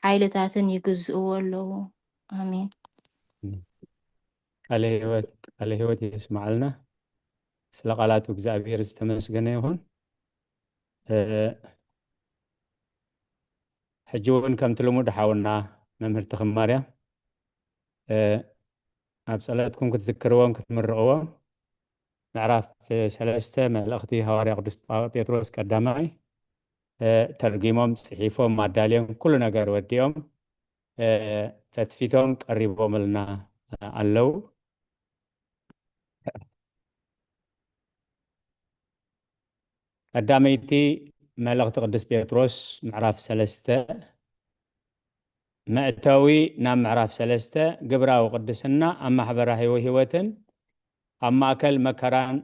ሓይልታትን ይግዝእዎ ኣለዉ። ኣሜን። ቃለ ህይወት ቃለ ህይወት የስማዓልና። ስለ ቃላቱ እግዚኣብሔር ዝተመስገነ ይኹን። ሕጂ እውን ከምቲ ልሙድ ሓውና መምህር ተኽማርያም ኣብ ጸሎትኩም ክትዝክርዎም ክትምርቕዎም ምዕራፍ ሰለስተ መልእኽቲ ሃዋርያ ቅዱስ ጴጥሮስ ቀዳማይ ተርጊሞም ጽሒፎም ኣዳልዮም ኩሉ ነገር ወዲኦም ፈትፊቶም ቀሪቦምልና ኣለዉ። ቀዳመይቲ መልእኽቲ ቅዱስ ጴጥሮስ ምዕራፍ ሰለስተ መእተዊ ናብ ምዕራፍ ሰለስተ ግብራዊ ቅድስና ኣብ ማሕበራዊ ህይወትን ኣብ ማእከል መከራን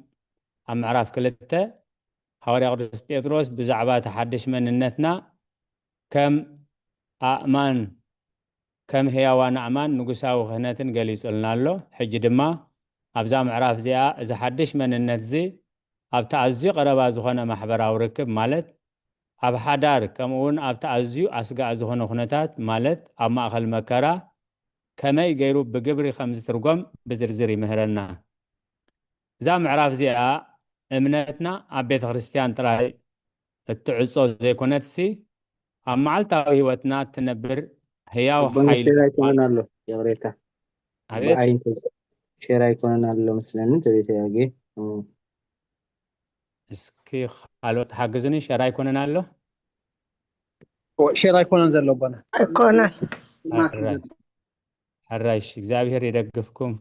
ኣብ ምዕራፍ ክልተ ሃዋርያ ቅዱስ ጴጥሮስ ብዛዕባ እቲ ሓድሽ መንነትና ከም ኣእማን ከም ህያዋን ኣእማን ንጉሳዊ ክህነትን ገሊጹልና ኣሎ። ሕጂ ድማ ኣብዛ ምዕራፍ እዚኣ እዚ ሓድሽ መንነት እዚ ኣብቲ ኣዝዩ ቀረባ ዝኾነ ማሕበራዊ ርክብ ማለት ኣብ ሓዳር ከምኡ እውን ኣብቲ ኣዝዩ ኣስጋእ ዝኾነ ኩነታት ማለት ኣብ ማእኸል መከራ ከመይ ገይሩ ብግብሪ ከም ዝትርጎም ብዝርዝር ይምህረና። እዛ ምዕራፍ እዚኣ እምነትና ኣብ ቤተ ክርስቲያን ጥራይ እትዕጾ ዘይኮነትሲ ኣብ መዓልታዊ ህይወትና እትነብር ህያው ኣቦና ሓይሊ ሼር ኣይኮነን ኣሎ የቕሬታ ኣቤት ብኣይ እንተ ሼር ኣይኮነን ኣሎ መስለኒ እንተዘይተጋግየ እም። እስኪ ካልኦት ሓግዙኒ ሸር ኣይኮነን ኣሎ ሼር ኣይኮነን ዘሎ ኣቦና ኣይኮነን ሕራይ ሕራይሽ እግዚኣብሔር ይደግፍኩም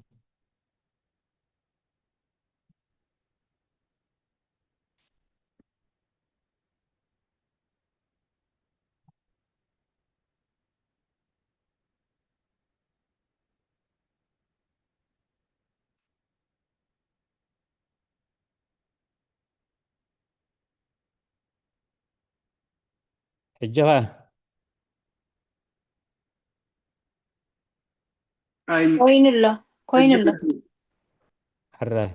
ሕጂ ኸ ኣይ ኮይኑ ኣሎ ኮይኑ ኣሎ ሕራይ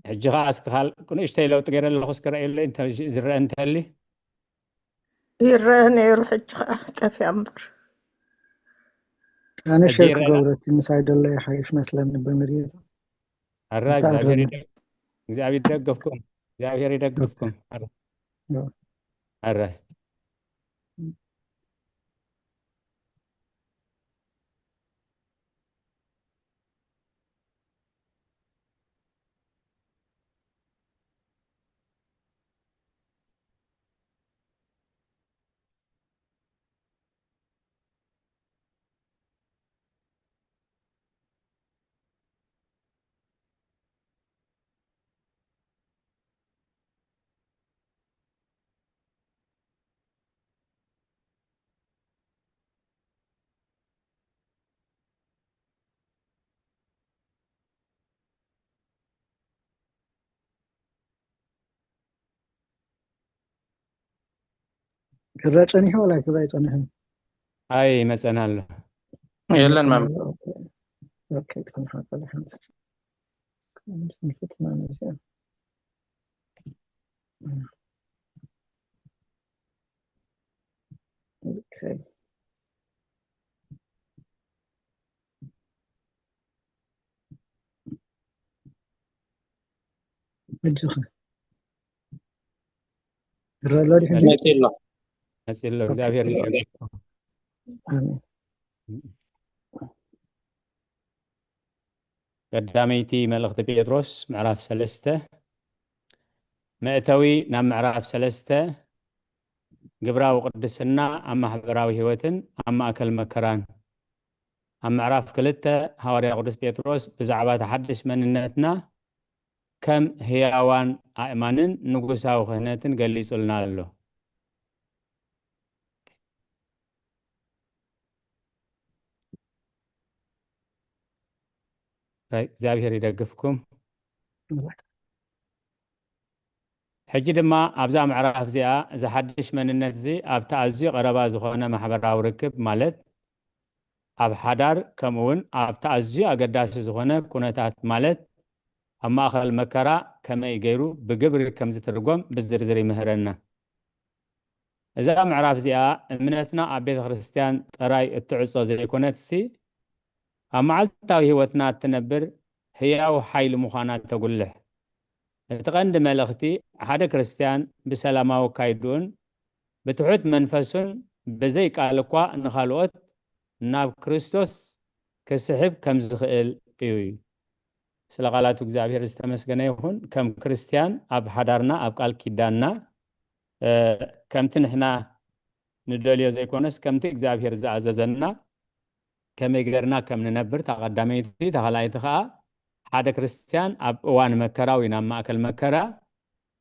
ሕጂ ኸዓ እስኪ ካል ንእሽተይ ለውጢ ገይረ ኣለኹ እስኪ ረእየለይ እንተ ዝረአ እንተሊ ይረአ ነይሩ ሕጂ ከዓ ጠፊኣ እምበር ኣነ ሕጂ ሸር ይረአ ክገብረቲ ምሳይ ደሎ ይሓይሽ መስለኒ ብምርኢቱ ኣራ እንታይ እግዚኣብሔር ኣለና? ይደግ- እግዚኣብሔር ይደግፍኩም እግዚኣብሔር ይደግፍኩም ኣራ ያው። ኣራ ክረአ ጸኒሑ ወላ ክረአ ኣይጸንሕን ኣይ መጸና ኣሎ የለን መም ኦኬ ጸንሓ ጸንሓ ስንፍት ማለት እዚኣ ኦኬ ሕጂ ኸ ይረአ ኣሎ ድሕን መፂ ኣሎ መጺ ኣሎ እግዚኣብሔር ይባርክ። ኣሜን ቀዳመይቲ መልእኽቲ ጴጥሮስ ምዕራፍ ሰለስተ መእተዊ ናብ ምዕራፍ ሰለስተ ግብራዊ ቅድስና ኣብ ማሕበራዊ ህይወትን ኣብ ማእከል መከራን ኣብ ምዕራፍ ክልተ ሃዋርያ ቅዱስ ጴጥሮስ ብዛዕባ እቲ ሓድሽ መንነትና ከም ህያዋን ኣእማንን ንጉሳዊ ክህነትን ገሊጹልና ኣሎ። እግዚኣብሔር ይደግፍኩም። ሕጂ ድማ ኣብዛ ምዕራፍ እዚኣ እዚ ሓድሽ መንነት እዚ ኣብቲ ኣዝዩ ቀረባ ዝኾነ ማሕበራዊ ርክብ ማለት ኣብ ሓዳር ከምኡ እውን ኣብቲ ኣዝዩ ኣገዳሲ ዝኾነ ኩነታት ማለት ኣብ ማእኸል መከራ ከመይ ገይሩ ብግብሪ ከም ዝትርጎም ብዝርዝር ይምህረና። እዛ ምዕራፍ እዚኣ እምነትና ኣብ ቤተ ክርስቲያን ጥራይ እትዕጾ ዘይኮነትሲ፣ ኣብ መዓልታዊ ህይወትና እትነብር ህያው ሓይሊ ምዃና ተጉልሕ። እቲ ቀንዲ መልእኽቲ፣ ሓደ ክርስቲያን ብሰላማዊ ኣካይድኡን ብትሑት መንፈሱን ብዘይ ቃል እኳ ንኻልኦት ናብ ክርስቶስ ክስሕብ ከም ዝኽእል እዩ። ስለ ቃላቱ እግዚኣብሔር ዝተመስገነ ይኹን። ከም ክርስቲያን ኣብ ሓዳርና፣ ኣብ ቃል ኪዳንና፣ እ፣ ከምቲ ንሕና ንደልዮ ዘይኮነስ ከምቲ እግዚኣብሔር ዝኣዘዘና ከመይ ገርና ከም ንነብር፣ እታ ቀዳመይቲ። እታ ካልኣይቲ ከኣ ሓደ ክርስቲያን ኣብ እዋን መከራ ወይ ናብ ማእከል መከራ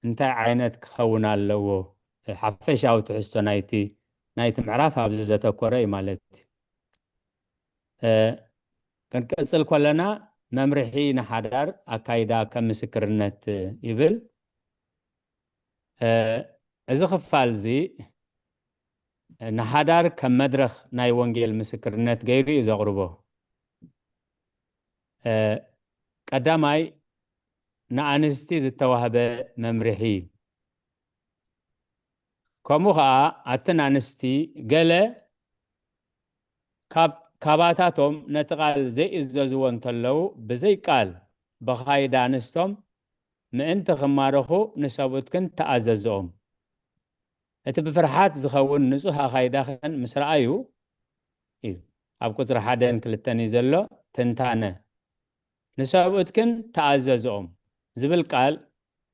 እንታይ ዓይነት ክኸውን ኣለዎ? ሓፈሻዊ ትሕዝቶ ናይቲ፣ ናይቲ ምዕራፍ ኣብዚ ዘተኮረ እዩ ማለት እዩ። እ፣ ክንቀጽል ከለና መምርሒ ንሓዳር ኣካይዳ ከም ምስክርነት ይብል። እ፣ እዚ ክፋል እዚ ንሓዳር ከም መድረኽ ናይ ወንጌል ምስክርነት ገይሩ እዩ ዘቕርቦ። እ፣ ቀዳማይ ንኣንስቲ ዝተዋህበ መምርሒ። ከምኡ ኸኣ ኣትን ኣንስቲ ገለ ካብ፣ ካባታቶም ነቲ ቃል ዘይእዘዝዎ እንተለዉ፣ ብዘይ ቃል ብኻይዳ ኣንስቶም ምእንቲ ክማረኹ ንሰብኡትክን ተኣዘዝኦም። እቲ ብፍርሓት ዝኸውን ንጹህ ኣኻይዳኽን ምስ ረኣዩ፣ እዩ። ኣብ ቁጽሪ ሓደን ክልተን እዩ ዘሎ ትንታነ። ንሰብኡትክን ተኣዘዝኦም ዝብል ቃል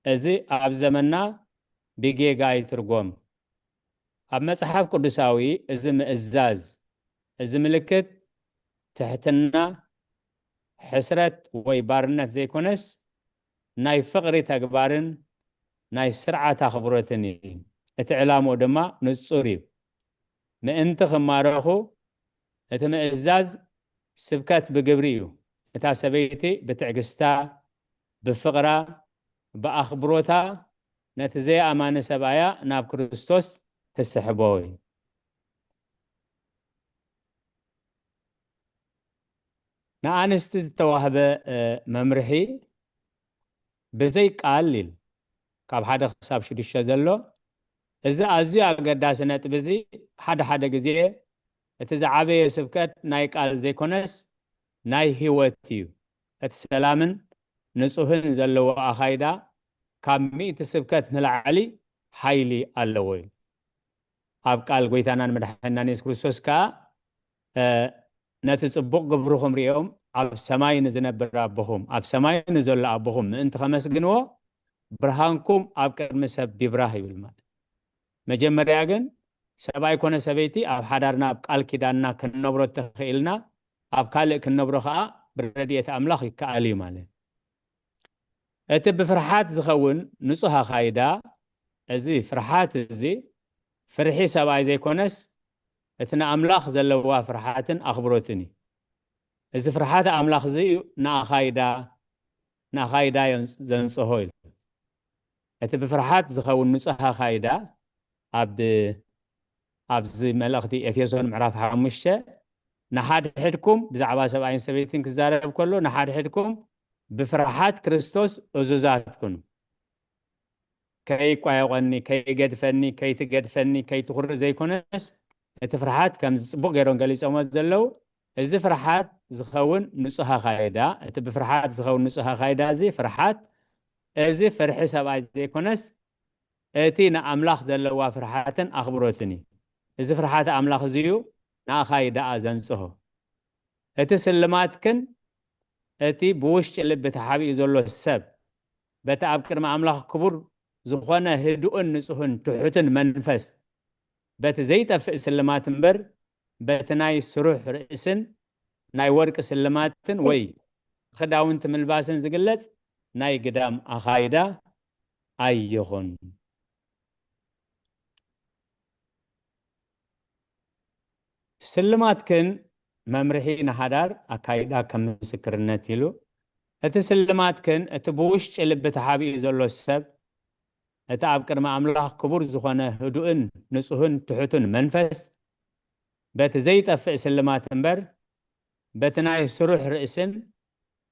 እዚ ኣብ ዘመንና ብጌጋ ይትርጎም። ኣብ መጽሓፍ ቅዱሳዊ እዚ ምእዛዝ፣ እዚ ምልክት ትሕትና፣ ሕስረት ወይ ባርነት ዘይኮነስ ናይ ፍቕሪ ተግባርን ናይ ስርዓት ኣኽብሮትን እዩ። እቲ ዕላምኡ ድማ ንጹር እዩ። ምእንቲ ክማረኹ እቲ ምእዛዝ ስብከት ብግብሪ እዩ። እታ ሰበይቲ ብትዕግስታ፣ ብፍቕራ፣ ብኣኽብሮታ ነቲ ዘይኣማኒ ሰብኣያ ናብ ክርስቶስ ትስሕቦ እዩ። ንኣንስቲ ዝተዋህበ፣ እ፣ መምርሒ ብዘይ ቃል ኢል ካብ ሓደ ክሳብ ሽዱሽተ ዘሎ። እዚ ኣዝዩ ኣገዳሲ ነጥቢ እዚ ሓደ ሓደ ግዜ እቲ ዝዓበየ ስብከት ናይ ቃል ዘይኮነስ ናይ ህይወት እዩ። እቲ ሰላምን ንጹህን ዘለዎ ኣኻይዳ ካብ ሚእቲ ስብከት ንላዕሊ ሓይሊ ኣለዎ እዩ። ኣብ ቃል ጎይታናን መድሓኒናን የሱስ ክርስቶስ ከኣ፣ እ፣ ነቲ ጽቡቕ ግብርኹም ሪኦም ኣብ ሰማይ ንዝነብር ኣቦኹም፣ ኣብ ሰማይ ንዘሎ ኣቦኹም ምእንቲ ከመስግንዎ ብርሃንኩም ኣብ ቅድሚ ሰብ ይብራህ ይብል። ማለት መጀመርያ ግን ሰብኣይ ኮነ ሰበይቲ ኣብ ሓዳርና ኣብ ቃል ኪዳንና ክንነብሮ ተኽኢልና ኣብ ካልእ ክንነብሮ ከኣ ብረድኤት ኣምላኽ ይከኣል እዩ ማለት። እቲ ብፍርሓት ዝኸውን ንጹህ ኣኻይዳ፣ እዚ ፍርሓት እዚ ፍርሒ ሰብኣይ ዘይኮነስ እቲ ንኣምላኽ ዘለዋ ፍርሓትን ኣኽብሮትን እዩ። እዚ ፍርሓት ኣምላኽ እዚ እዩ ንኣኻይዳ፣ ንኣኻይዳ የንጽ-፣ ዘንጽሆ ኢሉ። እቲ ብፍርሓት ዝኸውን ንጹህ ኣኻይዳ ኣብ፣ ኣብዚ መልእኽቲ ኤፌሶን ምዕራፍ ሓሙሽተ ንሓድሕድኩም፣ ብዛዕባ ሰብኣይን ሰበይትን ክዛረብ ከሎ፣ ንሓድሕድኩም ብፍርሓት ክርስቶስ እዙዛት ኩኑ። ከይቋየቖኒ፣ ከይገድፈኒ፣ ከይትገድፈኒ፣ ከይትኹሪ ዘይኮነስ፣ እቲ ፍርሓት ከምዚ ጽቡቕ ገይሮም ገሊጾሞ ዘለዉ፣ እዚ ፍርሓት ዝኸውን ንጹህ ኣኻይዳ፣ እቲ ብፍርሓት ዝኸውን ንጹህ ኣኻይዳ እዚ ፍርሓት፣ እዚ ፍርሒ ሰብኣይ ዘይኮነስ፣ እቲ ንኣምላኽ ዘለዋ ፍርሓትን ኣኽብሮትን እዩ። እዚ ፍርሓት ኣምላኽ እዚ እዩ ንኣኻይዳኣ ዘንጽሆ። እቲ ስልማትክን እቲ ብውሽጢ ልቢ ተሓቢኡ ዘሎ ሰብ፣ በቲ ኣብ ቅድሚ ኣምላኽ ክቡር ዝኾነ ህዱእን ንጹህን ትሑትን መንፈስ፣ በቲ ዘይጠፍእ ስልማት እምበር፣ በቲ ናይ ስሩሕ ርእስን ናይ ወርቂ ስልማትን ወይ ክዳውንቲ ምልባስን ዝግለጽ ናይ ግዳም ኣኻይዳ ኣይኹን። ስልማትክን መምርሒ ንሓዳር ኣካይዳ ከም ምስክርነት ኢሉ፣ እቲ ስልማትክን እቲ ብውሽጢ ልቢ ተሓቢኡ ዘሎ ሰብ፣ እቲ ኣብ ቅድሚ ኣምላኽ ክቡር ዝኾነ ህዱእን ንጹህን ትሑትን መንፈስ፣ በቲ ዘይጠፍእ ስልማት እምበር፣ በቲ ናይ ስሩሕ ርእስን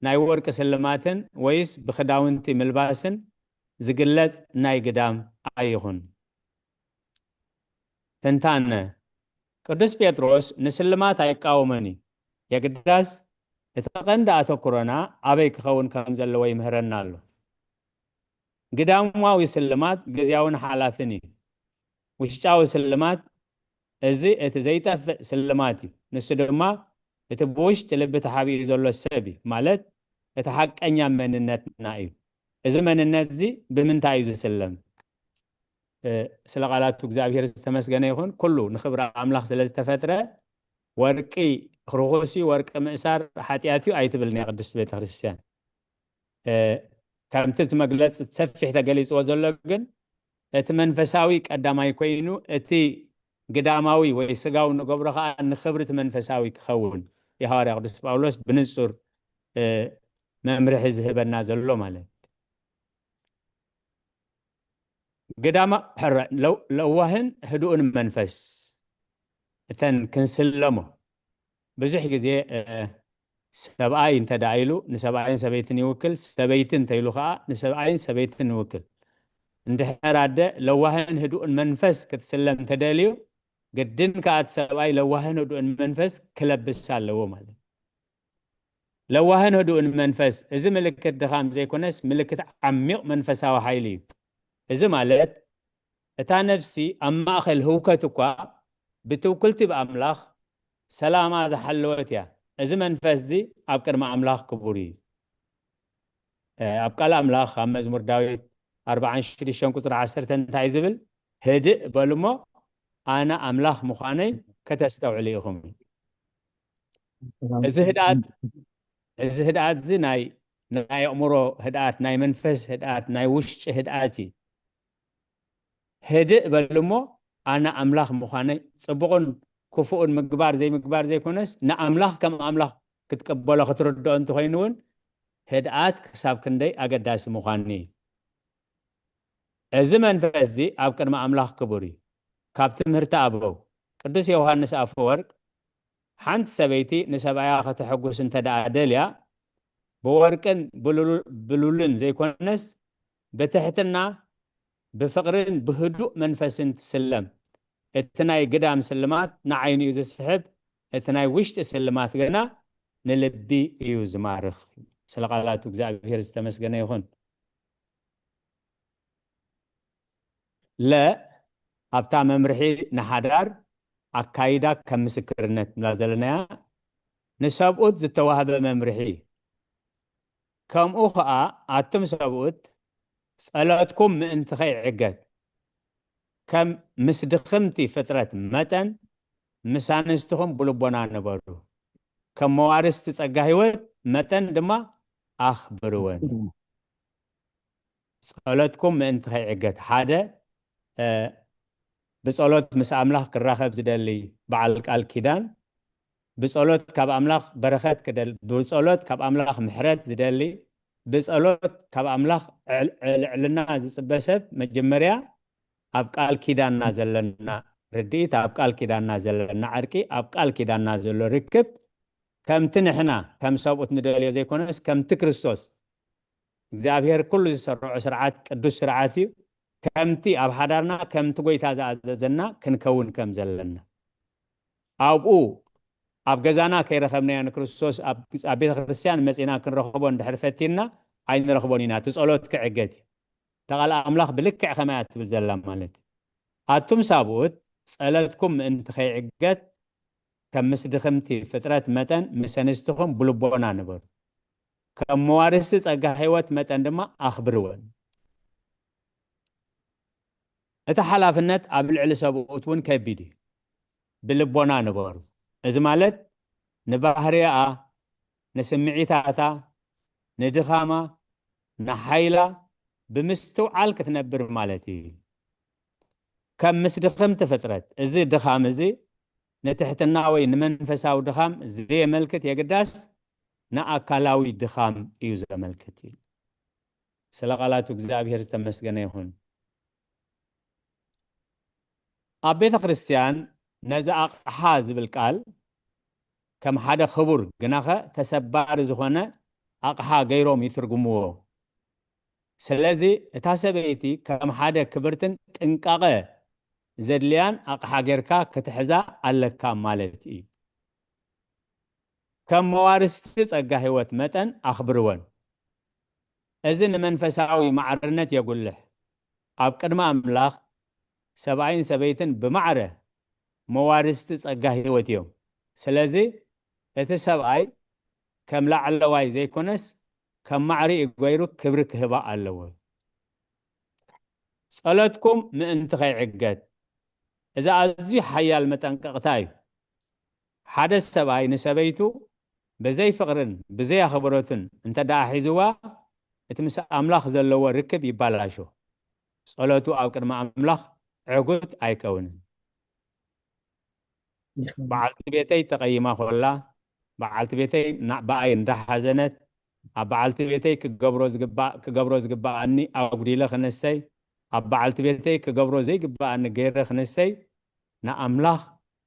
ናይ ወርቂ ስልማትን ወይስ ብኽዳውንቲ ምልባስን ዝግለጽ ናይ ግዳም ኣይኹን። ትንታነ፣ ቅዱስ ጴጥሮስ ንስልማት ኣይቃወምን እዩ። የግዳስ እቲ ቀንዲ ኣተኩሮና ኣበይ ክኸውን ከም ዘለዎ ይምህረና ኣሎ። ግዳማዊ ስልማት ግዝያውን ሓላፍን እዩ። ውሽጣዊ ስልማት፣ እዚ እቲ ዘይጠፍእ ስልማት እዩ። ንሱ ድማ እቲ ብውሽጢ ልቢ ተሓቢኡ ዘሎ ሰብ እዩ፣ ማለት እቲ ሓቀኛ መንነትና እዩ። እዚ መንነት እዚ ብምንታይ እዩ ዝስለም? እ፣ ስለ ቃላቱ እግዚኣብሔር ዝተመስገነ ይኹን። ኩሉ ንኽብሪ ኣምላኽ ስለ ዝተፈጥረ፣ ወርቂ ርኹስ እዩ፣ ወርቂ ምእሳር ሓጢኣት እዩ ኣይትብል ናይ ቅድስት ቤተ ክርስቲያን። እ፣ ከምቲ እቲ መግለጺ ሰፊሕ ተገሊጽዎ ዘሎ ግን፣ እቲ መንፈሳዊ ቀዳማይ ኮይኑ፣ እቲ ግዳማዊ ወይ ስጋዊ ንገብሮ ኸኣ ንኽብሪ እቲ መንፈሳዊ ክኸውን እዩ። ሃዋርያ ቅዱስ ጳውሎስ ብንጹር፣ እ፣ መምርሒ ዝህበና ዘሎ ማለት። ግዳማ-፣ ሕረ-፣ ለው-፣ ለዋህን ህዱእን መንፈስ፣ እተን ክንስለሞ። ብዙሕ ግዜ፣ እ፣ ሰብኣይ እንተ ደኣ ኢሉ ንሰብኣይን ሰበይትን ይውክል፣ ሰበይቲ እንተ ኢሉ ኸኣ ንሰብኣይን ሰበይትን ይውክል። እንድሕር ኣደ ለዋህን ህዱእን መንፈስ ክትስለም እንተደልዩ፣ ግድን ከኣ እቲ ሰብኣይ ለዋህን ህዱእን መንፈስ ክለብስ ኣለዎ ማለት። ለዋህን ህዱእን መንፈስ፣ እዚ ምልክት ድኻም ዘይኮነስ ምልክት ዓሚቕ መንፈሳዊ ሓይሊ እዩ። እዚ ማለት እታ ነፍሲ ኣብ ማእከል ህውከት እኳ ብትውክልቲ ብኣምላኽ ሰላማ ዝሓለወት እያ። እዚ መንፈስ እዚ ኣብ ቅድሚ ኣምላኽ ክቡር እዩ። እ፣ ኣብ ቃል ኣምላኽ ኣብ መዝሙር ዳዊት ኣርብዓን ሽዱሽተን ቁጽሪ ዓሰርተ እንታይ ዝብል? "ህድእ በሉ እሞ ኣነ ኣምላኽ ምዃነይ ከተስተውዕሉ ኢኹም." እዚ ህድኣት፣ እዚ ህድኣት እዚ ናይ፣ ናይ ኣእምሮ ህድኣት፣ ናይ መንፈስ ህድኣት፣ ናይ ውሽጢ ህድኣት እዩ። "ህድእ በሉ እሞ ኣነ ኣምላኽ ምዃነይ"፣ ጽቡቕን ክፉእን ምግባር ዘይምግባር ዘይኮነስ፣ ንኣምላኽ ከም ኣምላኽ ክትቅበሎ ክትርድኦ እንተኾይኑ እውን፣ ህድኣት ክሳብ ክንደይ ኣገዳሲ ምዃኑ እዩ። እዚ መንፈስ እዚ ኣብ ቅድሚ ኣምላኽ ክቡር እዩ። ካብ ትምህርቲ ኣበው፣ ቅዱስ ዮሃንስ ኣፈወርቅ፣ ሓንቲ ሰበይቲ ንሰብኣያ ከተሐጉስ እንተ ደኣ ደልያ፣ ብወርቅን ብሉሉ-፣ ብሉልን ዘይኮነስ፣ ብትሕትና፣ ብፍቕርን ብህዱእ መንፈስን ትስለም። እቲ ናይ ግዳም ስልማት ንዓይኒ እዩ ዝስሕብ፣ እቲ ናይ ውሽጢ ስልማት ግና ንልቢ እዩ ዝማርኽ። ስለ ቃላቱ እግዚኣብሔር ዝተመስገነ ይኹን። ለ፣ ኣብታ መምርሒ ንሓዳር ኣካይዳ ከም ምስክርነት ንብላ ዘለናያ፣ ንሰብኡት ዝተዋህበ መምርሒ። ከምኡ ኸኣ ኣቱም ሰብኡት፣ ጸሎትኩም ምእንቲ ኸይዕገት፣ ከም ምስ ድኽምቲ ፍጥረት መጠን፣ ምስ ኣንስትኹም ብልቦና ንበሩ። ከም መዋርስቲ ጸጋ ህይወት መጠን ድማ ኣኽብርወን። ጸሎትኩም ምእንቲ ኸይዕገት፣ ሓደ፣ እ፣ ብጸሎት ምስ ኣምላኽ ክራኸብ ዝደሊ በዓል ቃል ኪዳን፣ ብጸሎት ካብ ኣምላኽ በረኸት ክደል-፣ ብጸሎት ካብ ኣምላኽ ምሕረት ዝደሊ፣ ብጸሎት ካብ ኣምላኽ ዕል-፣ ዕልዕልና ዝጽበ ሰብ፣ መጀመርያ ኣብ ቃል ኪዳንና ዘለና ርድኢት፣ ኣብ ቃል ኪዳንና ዘለና ዕርቂ፣ ኣብ ቃል ኪዳንና ዘሎ ርክብ፣ ከምቲ ንሕና ከም ሰብኡት ንደልዮ ዘይኮነስ፣ ከምቲ ክርስቶስ እግዚኣብሔር ኩሉ ዝሰርዖ ስርዓት ቅዱስ ስርዓት እዩ። ከምቲ ኣብ ሓዳርና ከምቲ ጎይታ ዝኣዘዘና ክንከውን ከም ዘለና፣ ኣብኡ ኣብ ገዛና ከይረኸብናዮ ንክርስቶስ ኣብ፣ ኣብ ቤተ ክርስቲያን መጺና ክንረኽቦ እንድሕር ፈቲንና ኣይንረኽቦን ኢና። እቲ ጸሎት ክዕገት እዩ። እታ ቃል ኣምላኽ ብልክዕ ከመይ እያ ትብል ዘላ ማለት እዩ። ኣቱም ሳብኡት፣ ጸለትኩም ምእንቲ ከይዕገት፣ ከም ምስ ድኽምቲ ፍጥረት መጠን ምስ ኣንስትኹም ብልቦና ንበሩ። ከም መዋርስቲ ጸጋ ህይወት መጠን ድማ ኣኽብርወን። እቲ ሓላፍነት ኣብ ልዕሊ ሰብኡት እውን ከቢድ እዩ። ብልቦና ንበሩ። እዚ ማለት ንባህርያኣ፣ ንስምዒታታ፣ ንድኻማ፣ ንሓይላ ብምስትውዓል ክትነብር ማለት እዩ። ከም ምስ ድኽምቲ ፍጥረት፣ እዚ ድኻም እዚ ንትሕትና ወይ ንመንፈሳዊ ድኻም ዘየመልክት የግዳስ ንኣካላዊ ድኻም እዩ ዘመልክት እዩ። ስለ ቃላቱ እግዚኣብሔር ዝተመስገነ ይኹን። ኣብ ቤተ ክርስቲያን ነዚ ኣቕሓ ዝብል ቃል ከም ሓደ ክቡር ግናኸ ተሰባሪ ዝኾነ ኣቕሓ ገይሮም ይትርጉምዎ። ስለዚ እታ ሰበይቲ ከም ሓደ ክብርትን ጥንቃቐ ዘድልያን ኣቕሓ ጌርካ ክትሕዛ ኣለካ ማለት እዩ። ከም መዋርስቲ ጸጋ ህይወት መጠን ኣኽብርወን። እዚ ንመንፈሳዊ ማዕርነት የጉልሕ። ኣብ ቅድሚ ኣምላኽ ሰብኣይን ሰበይትን ብማዕረ መዋርስቲ ጸጋ ህይወት እዮም። ስለዚ እቲ ሰብኣይ ከም ላዕለዋይ ዘይኮነስ ከም ማዕሪኡ ገይሩ ክብሪ ክህባ ኣለዎ። ጸሎትኩም ምእንቲ ከይዕገት። እዚ ኣዝዩ ሓያል መጠንቀቕታ እዩ። ሓደ ሰብኣይ ንሰበይቱ ብዘይ ፍቕርን ብዘይ ኣኽብሮትን እንተ ደኣ ሒዝዋ፣ እቲ ምስ ኣምላኽ ዘለዎ ርክብ ይባላሾ። ጸሎቱ ኣብ ቅድሚ ኣምላኽ ዕጉት ኣይከውንን። በዓልቲ ቤተይ ተቐይማ ኮላ፣ በዓልቲ ቤተይ ና-፣ ብኣይ እንዳሓዘነት፣ ኣብ በዓልቲ ቤተይ ክገብሮ ዝግባእ፣ ክገብሮ ዝግባኣኒ ኣጉዲለ ክንሰይ፣ ኣብ በዓልቲ ቤተይ ክገብሮ ዘይግባኣኒ ገይረ ክንሰይ፣ ንኣምላኽ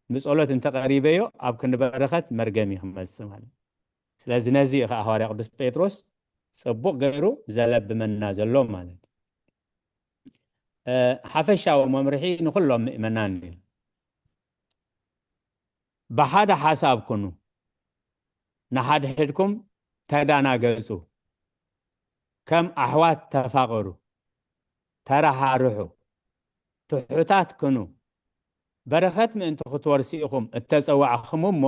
ብጸሎት እንተቐሪበዮ፣ ኣብ ክንዲ በረኸት መርገም እዩ ክመጽእ ማለት እዩ። ስለዚ ነዚ እዩ ኸዓ ሃዋርያ ቅዱስ ጴጥሮስ ጽቡቕ ገይሩ ዘለብመና ዘሎ ማለት እዩ። እ፣ ሓፈሻዊ መምርሒ ንኹሎም ምእመናን እዩ። ብሓደ ሓሳብ ኩኑ፣ ንሓድሕድኩም ተዳናገጹ፣ ከም ኣሕዋት ተፋቐሩ፣ ተረሓርሑ፣ ትሑታት ኩኑ። በረኸት ምእንቲ ክትወርሱ ኢኹም እተጸዋዕኹም እሞ፣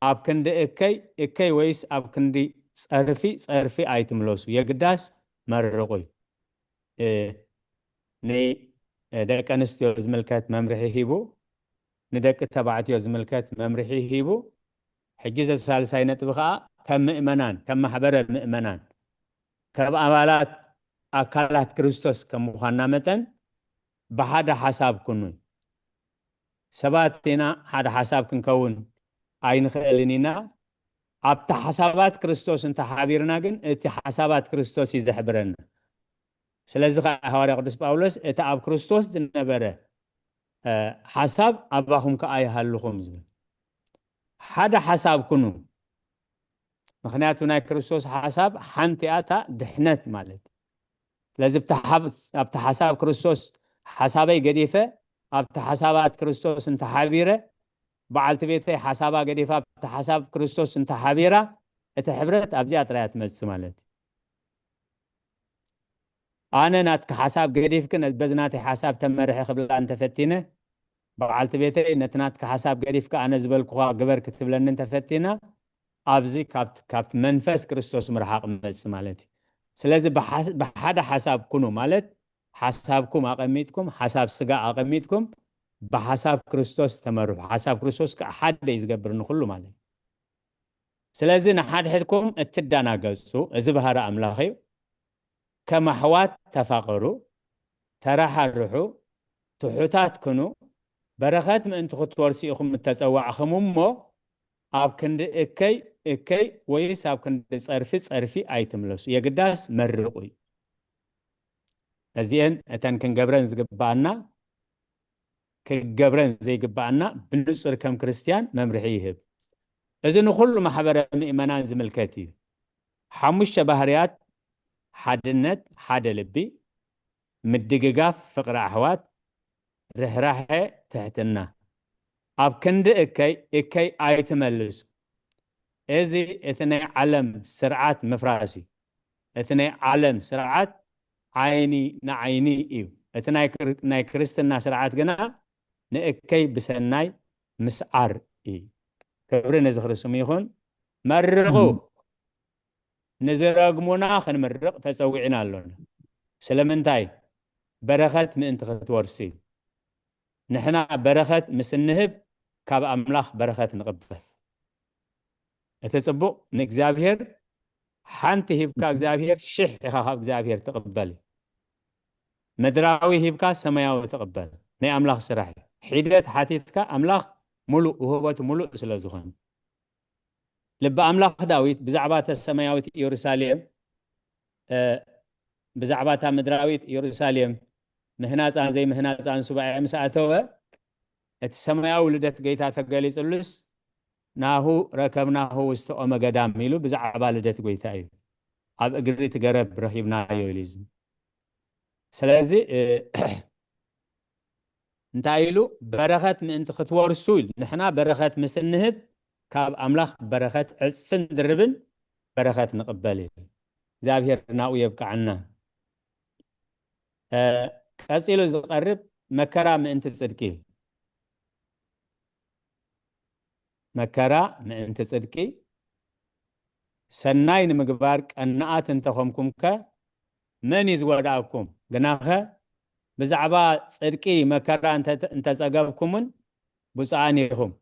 ኣብ ክንዲ እከይ እከይ ወይስ ኣብ ክንዲ ጸርፊ ጸርፊ ኣይትምለሱ፣ የግዳስ መርቑ እዩ። እ፣ ን-፣ እ፣ ደቂ ኣንስትዮ ዝምልከት መምርሒ ሂቡ፣ ንደቂ ተባዕትዮ ዝምልከት መምርሒ ሂቡ። ሕጂ እዚ ሳልሳይ ነጥቢ ኸኣ ከም ምእመናን፣ ከም ማሕበረ ምእመናን፣ ከም ኣባላት ኣካላት ክርስቶስ ከም ምዃንና መጠን ብሓደ ሓሳብ ኩኑ። ሰባት ኢና፣ ሓደ ሓሳብ ክንከውን ኣይንኽእልን ኢና። ኣብቲ ሓሳባት ክርስቶስ እንተሓቢርና ግን እቲ ሓሳባት ክርስቶስ እዩ ዘሕብረና። ስለዚ ኸዓ ሃዋርያ ቅዱስ ጳውሎስ እቲ ኣብ ክርስቶስ ዝነበረ፣ እ፣ ሓሳብ ኣባኹም ከኣ ይሃልኹም ዝብል። ሓደ ሓሳብ ኩኑ። ምኽንያቱ ናይ ክርስቶስ ሓሳብ ሓንቲ እያ፣ እታ ድሕነት ማለት። ስለዚ ኣብቲ ሓብ-፣ ኣብቲ ሓሳብ ክርስቶስ ሓሳበይ ገዲፈ፣ ኣብቲ ሓሳባት ክርስቶስ እንተሓቢረ፣ በዓልቲ ቤተይ ሓሳባ ገዲፋ ኣብቲ ሓሳብ ክርስቶስ እንተሓቢራ፣ እቲ ሕብረት ኣብዚኣ ጥራይ እያ ትመጽእ ማለት እዩ። ኣነ ናትኪ ሓሳብ ገዲፍኪ ነ-፣ በዚ ናተይ ሓሳብ ተመርሒ ክብላ እንተፈቲነ፣ በዓልቲ ቤተይ ነቲ ናትኪ ሓሳብ ገዲፍኪ ኣነ ዝበልኩኻ ግበር ክትብለኒ እንተፈቲና፣ ኣብዚ ካብቲ፣ ካብቲ መንፈስ ክርስቶስ ምርሓቕ ይመጽእ ማለት እዩ። ስለዚ ብሓስ-፣ ብሓደ ሓሳብ ኩኑ ማለት ሓሳብኩም ኣቐሚጥኩም፣ ሓሳብ ስጋ ኣቐሚጥኩም፣ ብሓሳብ ክርስቶስ ተመርሑ። ሓሳብ ክርስቶስ ከዓ ሓደ እዩ ዝገብር ንኹሉ ማለት እዩ። ስለዚ ንሓድሕድኩም እትዳናገጹ፣ እዚ ባህሪ ኣምላኽ እዩ። ከም ኣሕዋት ተፋቐሩ፣ ተራሓርሑ፣ ትሑታት ኩኑ፣ በረኸት ምእንቲ ክትወርሱ ኢኹም እተጸዋዕኹም እሞ፣ ኣብ ክንዲ እከይ እከይ ወይስ ኣብ ክንዲ ጸርፊ ጸርፊ ኣይትምለሱ። የግዳስ መርቑ እዩ። እዚኤን እተን ክንገብረን ዝግባኣና፣ ክገብረን ዘይግባኣና ብንጹር ከም ክርስትያን መምርሒ ይህብ። እዚ ንኹሉ ማሕበረ ምእመናን ዝምልከት እዩ። ሓሙሽተ ባህርያት፣ ሓድነት፣ ሓደ ልቢ፣ ምድግጋፍ፣ ፍቕሪ ኣሕዋት፣ ርሕራሐ፣ ትሕትና። ኣብ ክንዲ እከይ እከይ ኣይትመልሱ። እዚ እቲ ናይ ዓለም ስርዓት ምፍራስ እዩ። እቲ ናይ ዓለም ስርዓት ዓይኒ ንዓይኒ እዩ። እቲ ናይ ክር-፣ ናይ ክርስትና ስርዓት ግና ንእከይ ብሰናይ ምስዓር እዩ። ክብሪ ነዚ ክርስሙ ይኹን። መርቑ። እም። ንዝረግሙና ክንምርቕ ተጸዊዕና ኣሎና። ስለምንታይ? በረኸት ምእንቲ ክትወርሱ እዩ። ንሕና በረኸት ምስ እንህብ ካብ ኣምላኽ በረኸት ንቕበል። እቲ ጽቡቕ ንእግዚኣብሔር ሓንቲ ሂብካ እግዚኣብሔር ሽሕ ኢኻ ካብ እግዚኣብሔር ትቕበል። ምድራዊ ሂብካ ሰማያዊ ትቕበል። ናይ ኣምላኽ ስራሕ እዩ። ሒደት ሓቲትካ ኣምላኽ ሙሉእ፣ ውህበቱ ሙሉእ ስለ ዝኾነ። ልቢ ኣምላኽ ዳዊት ብዛዕባ እታ ሰማያዊት ኢየሩሳሌም፣ እ፣ ብዛዕባ እታ ምድራዊት ኢየሩሳሌም ምህናጻን ዘይምህናጻን ሱባኤ ምስ ኣተወ፣ እቲ ሰማያዊ ልደት ጌታ ተገሊጽሉስ፣ ናሁ ረከብናሁ ውስተ ኦመ ገዳም ኢሉ ብዛዕባ ልደት ጎይታ እዩ። ኣብ እግሪ እቲ ገረብ ረኺብናዮ ኢሉ እዚ። ስለዚ፣ እ፣ እንታይ ኢሉ? በረኸት ምእንቲ ክትወርሱ ኢሉ። ንሕና በረኸት ምስ እንህብ ካብ ኣምላኽ በረኸት ዕጽፍን ድርብን በረኸት ንቕበል ኢሉ። እግዚኣብሔር ናኡ የብቅዓና። እ፣ ቀጺሉ ዝቐርብ መከራ ምእንቲ ጽድቂ ኢሉ። መከራ ምእንቲ ጽድቂ፣ ሰናይ ንምግባር ቀናኣት እንተኾንኩምከ መን እዩ ዝወድኣኩም? ግናኸ ብዛዕባ ጽድቂ መከራ እንተ-፣ እንተጸገብኩምን ብፁዓን ኢኹም።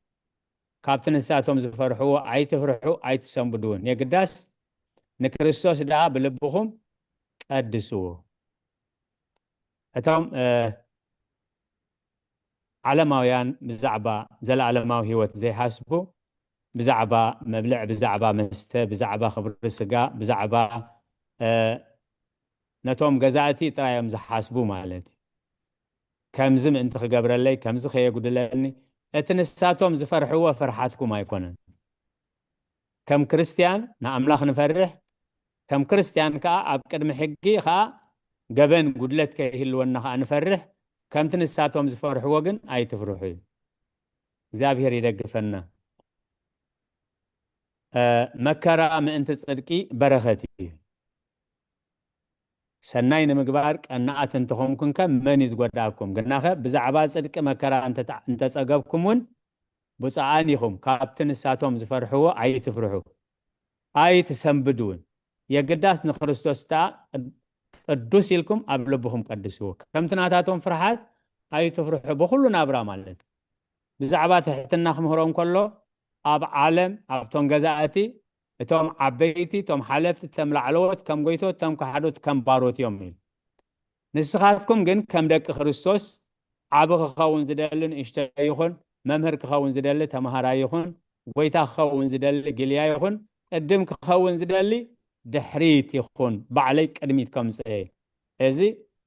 ካብቲ ንሳቶም ዝፈርሕዎ ኣይትፍርሑ፣ ኣይትሰንብድውን። የግዳስ ንክርስቶስ ደኣ ብልብኹም ቀድስዎ። እቶም፣ እ፣ ዓለማውያን ብዛዕባ ዘለኣለማዊ ህይወት ዘይሓስቡ፣ ብዛዕባ መብልዕ፣ ብዛዕባ መስተ፣ ብዛዕባ ክብሪ ስጋ፣ ብዛዕባ፣ እ፣ ነቶም ገዛእቲ ጥራይ እዮም ዝሓስቡ ማለት እዩ። ከምዚ ምእንቲ ክገብረለይ፣ ከምዚ ከየጉድለኒ፣ እቲ ንሳቶም ዝፈርሕዎ ፍርሓትኩም ኣይኮነን። ከም ክርስትያን ንኣምላኽ ንፈርሕ፣ ከም ክርስትያን ከኣ ኣብ ቅድሚ ሕጊ ከኣ ገበን ጉድለት ከይህልወና ከኣ ንፈርሕ፣ ከምቲ ንሳቶም ዝፈርሕዎ ግን ኣይትፍርሑ እዩ። እግዚኣብሔር ይደግፈና። እ፣ መከራ ምእንቲ ጽድቂ በረኸት እዩ። ሰናይ ንምግባር ቀናኣት እንተኾንኩንከ መን እዩ ዝጎድኣኩም? ግናኸ ብዛዕባ ጽድቂ መከራ እንተ-፣ እንተጸገብኩም እውን ብፁዓን ኢኹም። ካብቲ ንሳቶም ዝፈርሕዎ ኣይትፍርሑ፣ ኣይትሰንብዱ እውን። የግዳስ ንክርስቶስ ደኣ ቅዱስ ኢልኩም ኣብ ልብኹም ቀድስዎ። ከምቲ ናታቶም ፍርሓት ኣይትፍርሑ ብኹሉ ናብራ ማለት። ብዛዕባ ትሕትና ክምህሮም ከሎ ኣብ ዓለም ኣብቶም ገዛእቲ፣ እቶም ዓበይቲ፣ እቶም ሓለፍቲ፣ እቶም ላዕለዎት ከም ጎይቶት፣ እቶም ከሓዶት ከም ባሮት እዮም ኢሉ። ንስኻትኩም ግን ከም ደቂ ክርስቶስ ዓቢ ክኸውን ዝደሊ ንእሽቶ ይኹን፣ መምህር ክኸውን ዝደሊ ተምሃራይ ይኹን፣ ጎይታ ክኸውን ዝደሊ ግልያ ይኹን፣ ቅድም ክኸውን ዝደሊ ድሕሪት ይኹን፣ ባዕለይ ቅድሚት ከምጽእ እየ። እዚ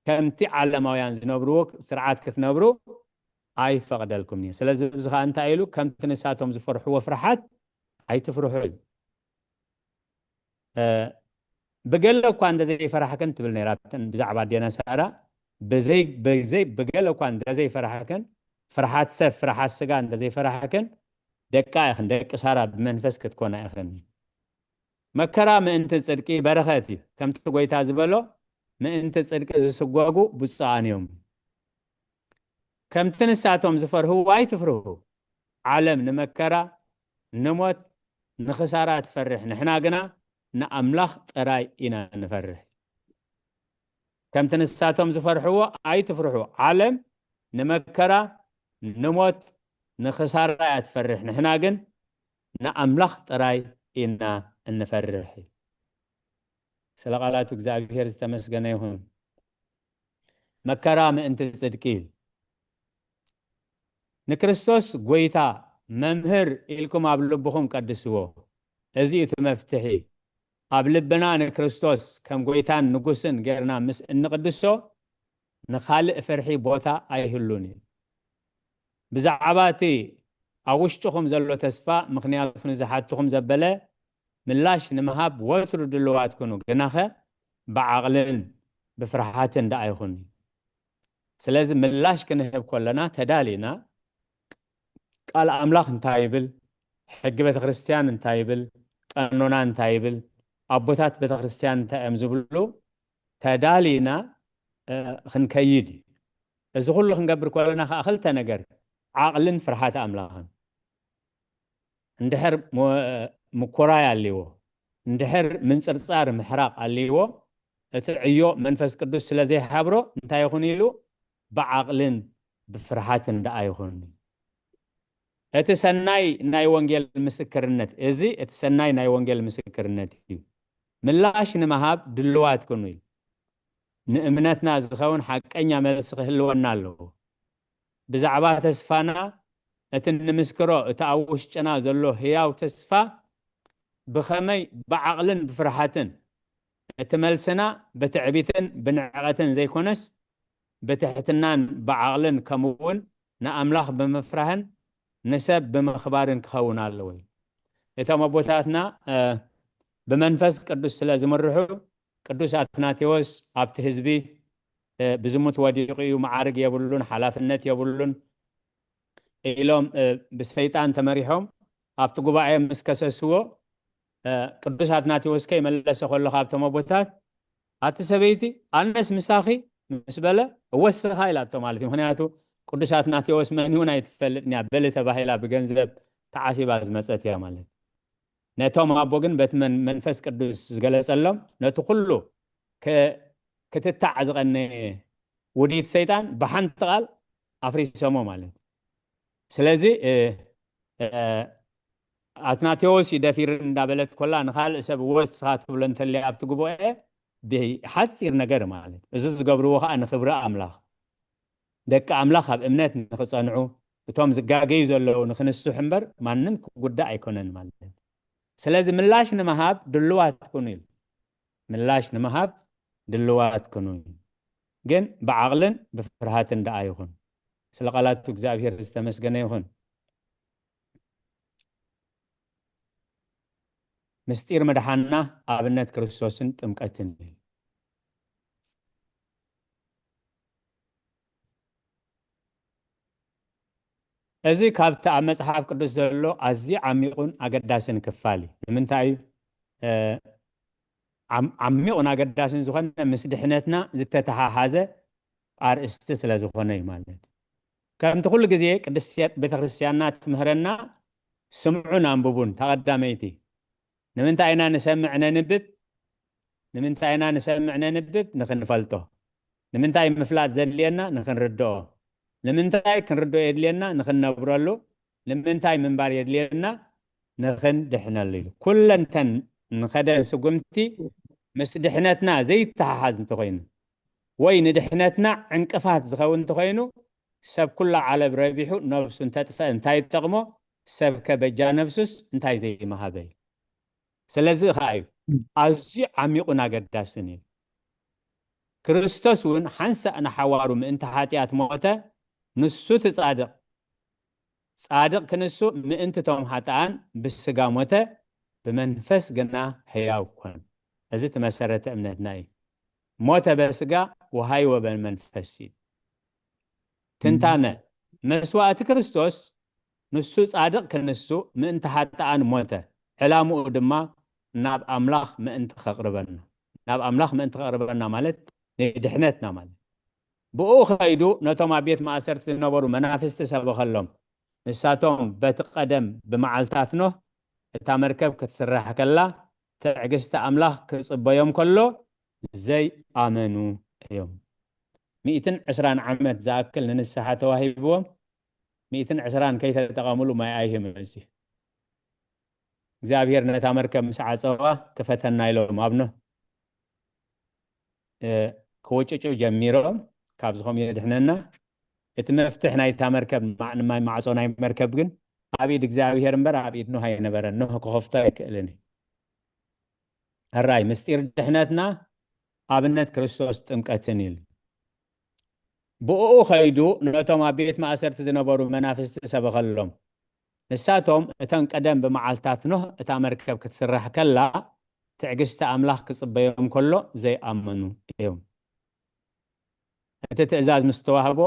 ከምቲ ዓለማውያን ዝነብርዎ ስርዓት ክትነብሩ ኣይፈቕደልኩምን እየ። ስለዚ እዚ ኸኣ እንታይ ኢሉ? ከምቲ ንሳቶም ዝፈርሕዎ ፍርሓት ኣይትፍርሑ ኢሉ። እ፣ ብገለ እኳ እንተዘይፈራሕክን ትብል ነይራ እተን ብዛዕባ ኣዴና ሳራ፣ ብዘይ-፣ ብዘይ-፣ ብገለ እኳ እንተዘይፈራሕክን፣ ፍርሓት ሰብ፣ ፍርሓት ስጋ እንተዘይፈራሕክን፣ ደቃ ኢኽን፣ ደቂ ሳራ ብመንፈስ ክትኮና ኢኽን። መከራ ምእንቲ ጽድቂ በረኸት እዩ። ከምቲ ጎይታ ዝበሎ፣ ምእንቲ ጽድቂ ዝስጎጉ ብፁዓን እዮም። ከምቲ ንሳቶም ዝፈርህዎ ኣይትፍርሁ። ዓለም ንመከራ፣ ንሞት፣ ንኽሳራ ትፈርሕ፣ ንሕና ግና ንኣምላኽ ጥራይ ኢና ንፈርህ። ከምቲ ንሳቶም ዝፈርሕዎ ኣይትፍርሑ። ዓለም ንመከራ፣ ንሞት፣ ንኽሳራ እያ ትፈርሕ፣ ንሕና ግን ንኣምላኽ ጥራይ ኢና እንፈርህ። ስለ ቃላቱ እግዚኣብሔር ዝተመስገነ ይኹን። መከራ ምእንቲ ጽድቂ። ንክርስቶስ ጎይታ፣ መምህር ኢልኩም ኣብ ልብኹም ቀድስዎ። እዚ እዩ እቲ መፍትሒ። ኣብ ልብና ንክርስቶስ ከም ጎይታን ንጉስን ጌርና ምስ እንቅድሶ፣ ንኻልእ ፍርሒ ቦታ ኣይህሉን እዩ። ብዛዕባ እቲ ኣብ ውሽጥኹም ዘሎ ተስፋ፣ ምኽንያቱ ንዝሓትኹም ዘበለ ምላሽ ንምሃብ ወትሩ ድልዋት ኩኑ፣ ግናኸ ብዓቕልን ብፍርሃትን ደኣ ይኹን። ስለዚ ምላሽ ክንህብ ከለና ተዳሊና፣ ቃል ኣምላኽ እንታይ ይብል፣ ሕጊ ቤተ ክርስቲያን እንታይ ይብል፣ ቀኖና እንታይ ይብል፣ ኣቦታት ቤተ ክርስቲያን እንታይ እዮም ዝብሉ፣ ተዳሊና፣ እ፣ ክንከይድ እዩ። እዚ ኩሉ ክንገብር ከለና ከኣ ክልተ ነገር፣ ዓቕልን ፍርሃት ኣምላኽን። እንድሕር ሞ-፣ ምኩራይ ኣልዎ፣ እንድሕር ምንጽርጻር ምሕራቕ ኣልዎ፣ እቲ ዕዮ መንፈስ ቅዱስ ስለ ዘይሓብሮ እንታይ ይኹን ኢሉ፣ ብዓቕልን ብፍርሃትን ደኣ ይኹን። እቲ ሰናይ ናይ ወንጌል ምስክርነት፣ እዚ እቲ ሰናይ ናይ ወንጌል ምስክርነት እዩ። ምላሽ ንምሃብ ድልዋት ኩኑ ኢሉ። ንእምነትና ዝኸውን ሓቀኛ መልሲ ክህልወና ኣለዎ። ብዛዕባ ተስፋና፣ እቲ ንምስክሮ፣ እቲ ኣብ ውሽጥና ዘሎ ህያው ተስፋ፣ ብኸመይ ብዓቕልን ብፍርሃትን፣ እቲ መልስና ብትዕቢትን ብንዕቐትን ዘይኮነስ፣ ብትሕትናን ብዓቕልን፣ ከምኡውን ንኣምላኽ ብምፍራህን ንሰብ ብምኽባርን ክኸውን ኣለዎ። እቶም ኣቦታትና ብመንፈስ ቅዱስ ስለ ዝምርሑ፣ ቅዱስ ኣትናቴዎስ ኣብቲ ህዝቢ ብዝሙት ወዲቑ እዩ፣ መዓርግ የብሉን፣ ሓላፍነት የብሉን ኢሎም ብሰይጣን ተመሪሖም ኣብቲ ጉባኤ ምስ ከሰስዎ፣ ቅዱስ ኣትናቴዎስ ከይመለሰ ከሎ ካብቶም ኣቦታት፣ ኣቲ ሰበይቲ፣ ኣነስ ምሳኺ ምስ በለ፣ እወስኻ ኢላቶ ማለት እዩ። ምክንያቱ ቅዱስ ኣትናቴዎስ መን ይሁን ኣይትፈልጥን እያ፣ በሊ ተባሂላ ብገንዘብ ተዓሲባ ዝመጸት እያ ማለት። ነቶም ኣቦ ግን በቲ መን-፣ መንፈስ ቅዱስ ዝገለጸሎም፣ ነቲ ኩሉ ክ-፣ ክትታዕ ዝቐነየ ውዲት ሰይጣን ብሓንቲ ቃል ኣፍሪሶሞ ማለት። ስለዚ ኣትናቴዎስ እዩ ደፊር እንዳበለት ኮላ ንኻልእ ሰብ ወስኻ ትብሎ እንተልያ ኣብቲ ጉባኤ ብሓፂር ነገር ማለት። እዚ ዝገብርዎ ከዓ ንክብሪ ኣምላኽ፣ ደቂ ኣምላኽ ኣብ እምነት ንክፀንዑ፣ እቶም ዝጋገዩ ዘለዉ ንክንስሑ እምበር ማንም ክጉዳእ ኣይኮነን ማለት። ስለዚ ምላሽ ንምሃብ ድልዋት ኩኑ ኢሉ። ምላሽ ንምሃብ ድልዋት ኩኑ፣ ግን ብዓቕልን ብፍርሃትን ደኣ ይኹን። ስለ ቃላቱ እግዚኣብሔር ዝተመስገነ ይኹን። ምስጢር ምድሓንና ኣብነት ክርስቶስን ጥምቀትን እዩ። እዚ ካብቲ ኣብ መጽሓፍ ቅዱስ ዘሎ ኣዝዩ ዓሚቑን ኣገዳስን ክፋል እዩ። ንምንታይ እዩ ዓሚቑን ኣገዳስን ዝኾነ? ምስ ድሕነትና ዝተተሓሓዘ ኣርእስቲ ስለ ዝኾነ እዩ ማለት። ከምቲ ኩሉ ግዜ ቅድስት ቤተክርስትያንና ትምህረና፣ ስምዑን ኣንብቡን። ተቐዳመይቲ ንምንታይ ኢና ንሰምዕ ነንብብ? ንምንታይ ኢና ንሰምዕ ነንብብ? ንኽንፈልጦ። ንምንታይ ምፍላጥ ዘድልየና? ንኽንርድኦ። ንምንታይ ክንርድኦ የድልየና? ንኽንነብረሉ። ንምንታይ ምንባር የድልየና? ንኽንድሕነሉ ኢሉ። ኩለንተን ንኸደን ስጉምቲ ምስ ድሕነትና ዘይተሓሓዝ እንተኾይኑ ወይ ንድሕነትና ዕንቅፋት ዝኸውን እንተኾይኑ፣ ሰብ ኩላ ዓለም ረቢሑ ነብሱ እንተጥፈ እንታይ ይጠቕሞ? ሰብከ በጃ ነብሱስ እንታይ ዘይመሃበ እዩ? ስለዚ ኸዓ እዩ ኣዝዩ ዓሚቑን ኣገዳስን እዩ። ክርስቶስ እውን ሓንሳእ ንሓዋሩ ምእንቲ ሓጢኣት ሞተ፣ ንሱ እቲ ጻድቕ። ጻድቕ ክንሱ ምእንቲ ቶም ሓጥኣን ብስጋ ሞተ፣ ብመንፈስ ግና ሕያው ኮነ። እዚ እቲ መሰረተ እምነትና እዩ። ሞተ በስጋ ወሃይወ በመንፈስ እዩ። ትንታነ፣ መስዋእቲ ክርስቶስ ንሱ ጻድቕ ክንሱ ምእንቲ ሓጥኣን ሞተ። ዕላምኡ ድማ ናብ ኣምላኽ ምእንቲ ከቕርበና። ናብ ኣምላኽ ምእንቲ ከቕርበና ማለት ንድሕነትና ማለት። ብኡ ኸይዱ ነቶም ኣብ ቤት ማእሰርቲ ዝነበሩ መናፍስቲ ሰበኸሎም። ንሳቶም በቲ ቀደም ብመዓልታት ኖህ እታ መርከብ ክትስራሕ ከላ ትዕግስቲ ኣምላኽ ክጽበዮም ከሎ ዘይኣመኑ እዮም። ሚእትን ዕስራን ዓመት ዝኣክል ንንስሓ ተዋሂብዎም፣ ሚእትን ዕስራን ከይተጠቐምሉ ማይ ኣይህም እዚ። እግዚኣብሔር ነታ መርከብ ምስ ዓጸዋ ክፈተና ኢሎም ኣብ ኖህ ክውጭጩ ጀሚሮም፣ ካብዚ ኸም የድሕነና። እቲ መፍትሕ ናይታ መርከብ ማ-፣ ንማይ ማዕጾ ናይ መርከብ ግን ኣብ ኢድ እግዚኣብሔር እምበር ኣብ ኢድ ኖህ ኣይነበረን። ኖህ ክኸፍቶ ኣይክእልን እዩ። ሕራይ ምስጢር ድሕነትና ኣብነት ክርስቶስ ጥምቀትን ኢሉ። ብእኡ ኸይዱ ነቶም ኣብ ቤት ማእሰርቲ ዝነበሩ መናፍስቲ ሰበኸሎም። ንሳቶም እተን ቀደም ብመዓልታት ኖህ እታ መርከብ ክትስራሕ ከላ ትዕግስቲ ኣምላኽ ክጽበዮም ከሎ ዘይኣመኑ እዮም። እቲ ትእዛዝ ምስ ተዋህቦ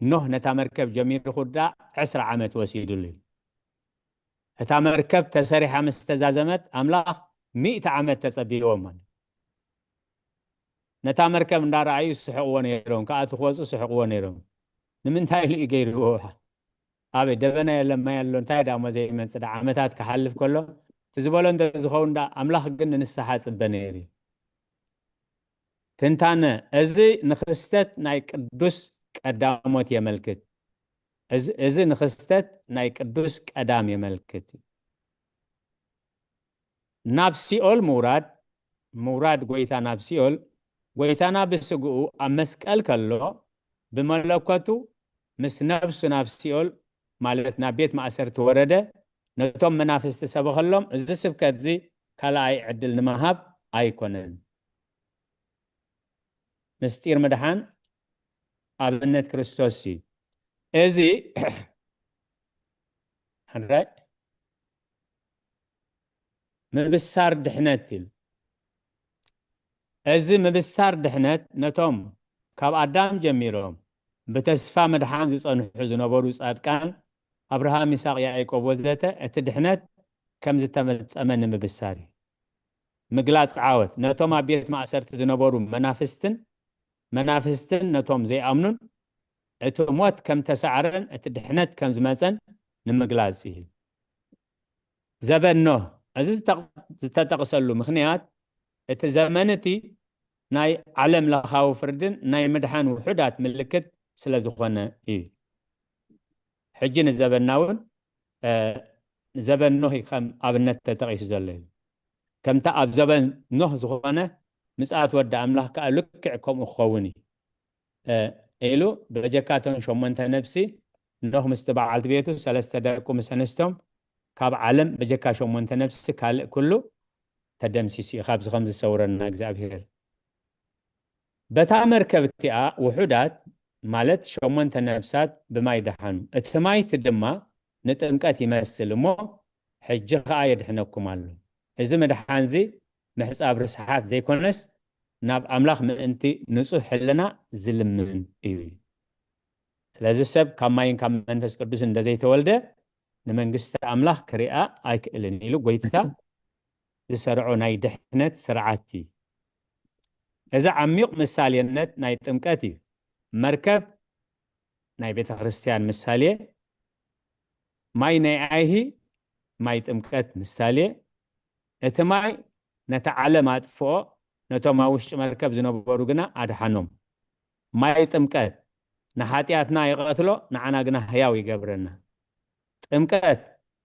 ኖህ ነታ መርከብ ጀሚሩ ክውዳእ ዕስራ ዓመት ወሲዱሉ እዩ። እታ መርከብ ተሰሪሓ ምስ ተዛዘመት ኣምላኽ ሚእቲ ዓመት ተጸቢዎም ማለት። ነታ መርከብ እንዳረኣዩ ዝስሕቕዎ ነይሮም፣ ክኣቱ ክወፁ ዝስሕቕዎ ነይሮም። ንምንታይ ኢሉ እዩ ገይርዎ? ኣበይ ደበና የለን፣ ማይ ኣሎ፣ እንታይ ደኣ እሞ ዘይመጽእ ደኣ ዓመታት ክሓልፍ ከሎ፣ እቲ ዝበሎ እንተ ዝኸውን ደኣ ኣምላኽ ግን ንንስሓ ጽበ ነይሩ እዩ። ትንታነ፣ እዚ ንኽስተት ናይ ቅዱስ ቀዳሞት የመልክት። እዚ፣ እዚ ንኽስተት ናይ ቅዱስ ቀዳም የመልክት። ናብ ሲኦል ምውራድ፣ ምውራድ ጎይታ ናብ ሲኦል፣ ጎይታና ብስግኡ ኣብ መስቀል ከሎ፣ ብመለኮቱ ምስ ነብሱ ናብ ሲኦል፣ ማለት ናብ ቤት ማእሰርቲ ወረደ፣ ነቶም መናፍስቲ ሰበኸሎም። እዚ ስብከት እዚ ካልኣይ ዕድል ንምሃብ ኣይኮነን። ምስጢር ምድሓን ኣብነት ክርስቶስ እዩ። እዚ ሕራይ ምብሳር ድሕነት ኢሉ። እዚ ምብሳር ድሕነት ነቶም ካብ ኣዳም ጀሚሮም ብተስፋ ምድሓን ዝጸንሑ ዝነበሩ ጻድቃን፣ ኣብርሃም፣ ይስሐቅ፣ ያዕቆብ ወዘተ፣ እቲ ድሕነት ከም ዝተፈጸመ ንምብሳር እዩ። ምግላጽ ዓወት ነቶም ኣብ ቤት ማእሰርቲ ዝነበሩ መናፍስትን መናፍስትን ነቶም ዘይኣምኑን እቲ ሞት ከም ተሳዕረን እቲ ድሕነት ከም ዝመጸን ንምግላጽ እዩ። ዘበን ኖህ እዚ ዝተጠቕሰሉ ምኽንያት እቲ ዘመን እቲ ናይ ዓለም ለኻዊ ፍርድን ናይ ምድሓን ውሑዳት ምልክት ስለ ዝኾነ እዩ። ሕጂ ንዘበንና እውን ዘበን ኖህ ከም ኣብነት ተጠቒሱ ዘሎ እዩ። ከምታ ኣብ ዘበን ኖህ ዝኾነ ምጽኣት ወዲ ኣምላኽ ከኣ ልክዕ ከምኡ ክኸውን እዩ ኢሉ በጀካ እተን ሸሞንተ ነብሲ ኖህ ምስቲ በዓልቲ ቤቱ ሰለስተ ደቁ ምስ ኣንስቶም ካብ ዓለም በጀካ ሸሞንተ ነብሲ ካልእ ኩሉ ተደምሲሱ እዩ። ካብዚ ከም ዝሰውረና እግዚኣብሔር በታ መርከብ እቲኣ ውሑዳት ማለት ሸሞንተ ነብሳት ብማይ ደሓኑ። እቲ ማይቲ ድማ ንጥምቀት ይመስል እሞ ሕጂ ኸኣ የድሕነኩም ኣሎ። እዚ ምድሓንዚ ምሕጻብ ርስሓት ዘይኮነስ ናብ ኣምላኽ ምእንቲ ንጹህ ሕልና ዝልምን እዩ። ስለዚ ሰብ ካብ ማይን ካብ መንፈስ ቅዱስ እንደዘይተወልደ ንመንግስቲ ኣምላኽ ክሪኣ ኣይክእልን ኢሉ ጎይታ ዝሰርዖ ናይ ድሕነት ስርዓት እዩ። እዚ ዓሚቕ ምሳሌነት ናይ ጥምቀት እዩ። መርከብ ናይ ቤተ ክርስቲያን ምሳሌ፣ ማይ ናይ ኣይሂ ማይ ጥምቀት ምሳሌ፣ እቲ ማይ ነቲ ዓለም ኣጥፍኦ፣ ነቶም ኣብ ውሽጢ መርከብ ዝነበሩ ግና ኣድሓኖም። ማይ ጥምቀት ንሓጢኣትና ይቐትሎ፣ ንዓና ግና ህያው ይገብረና። ጥምቀት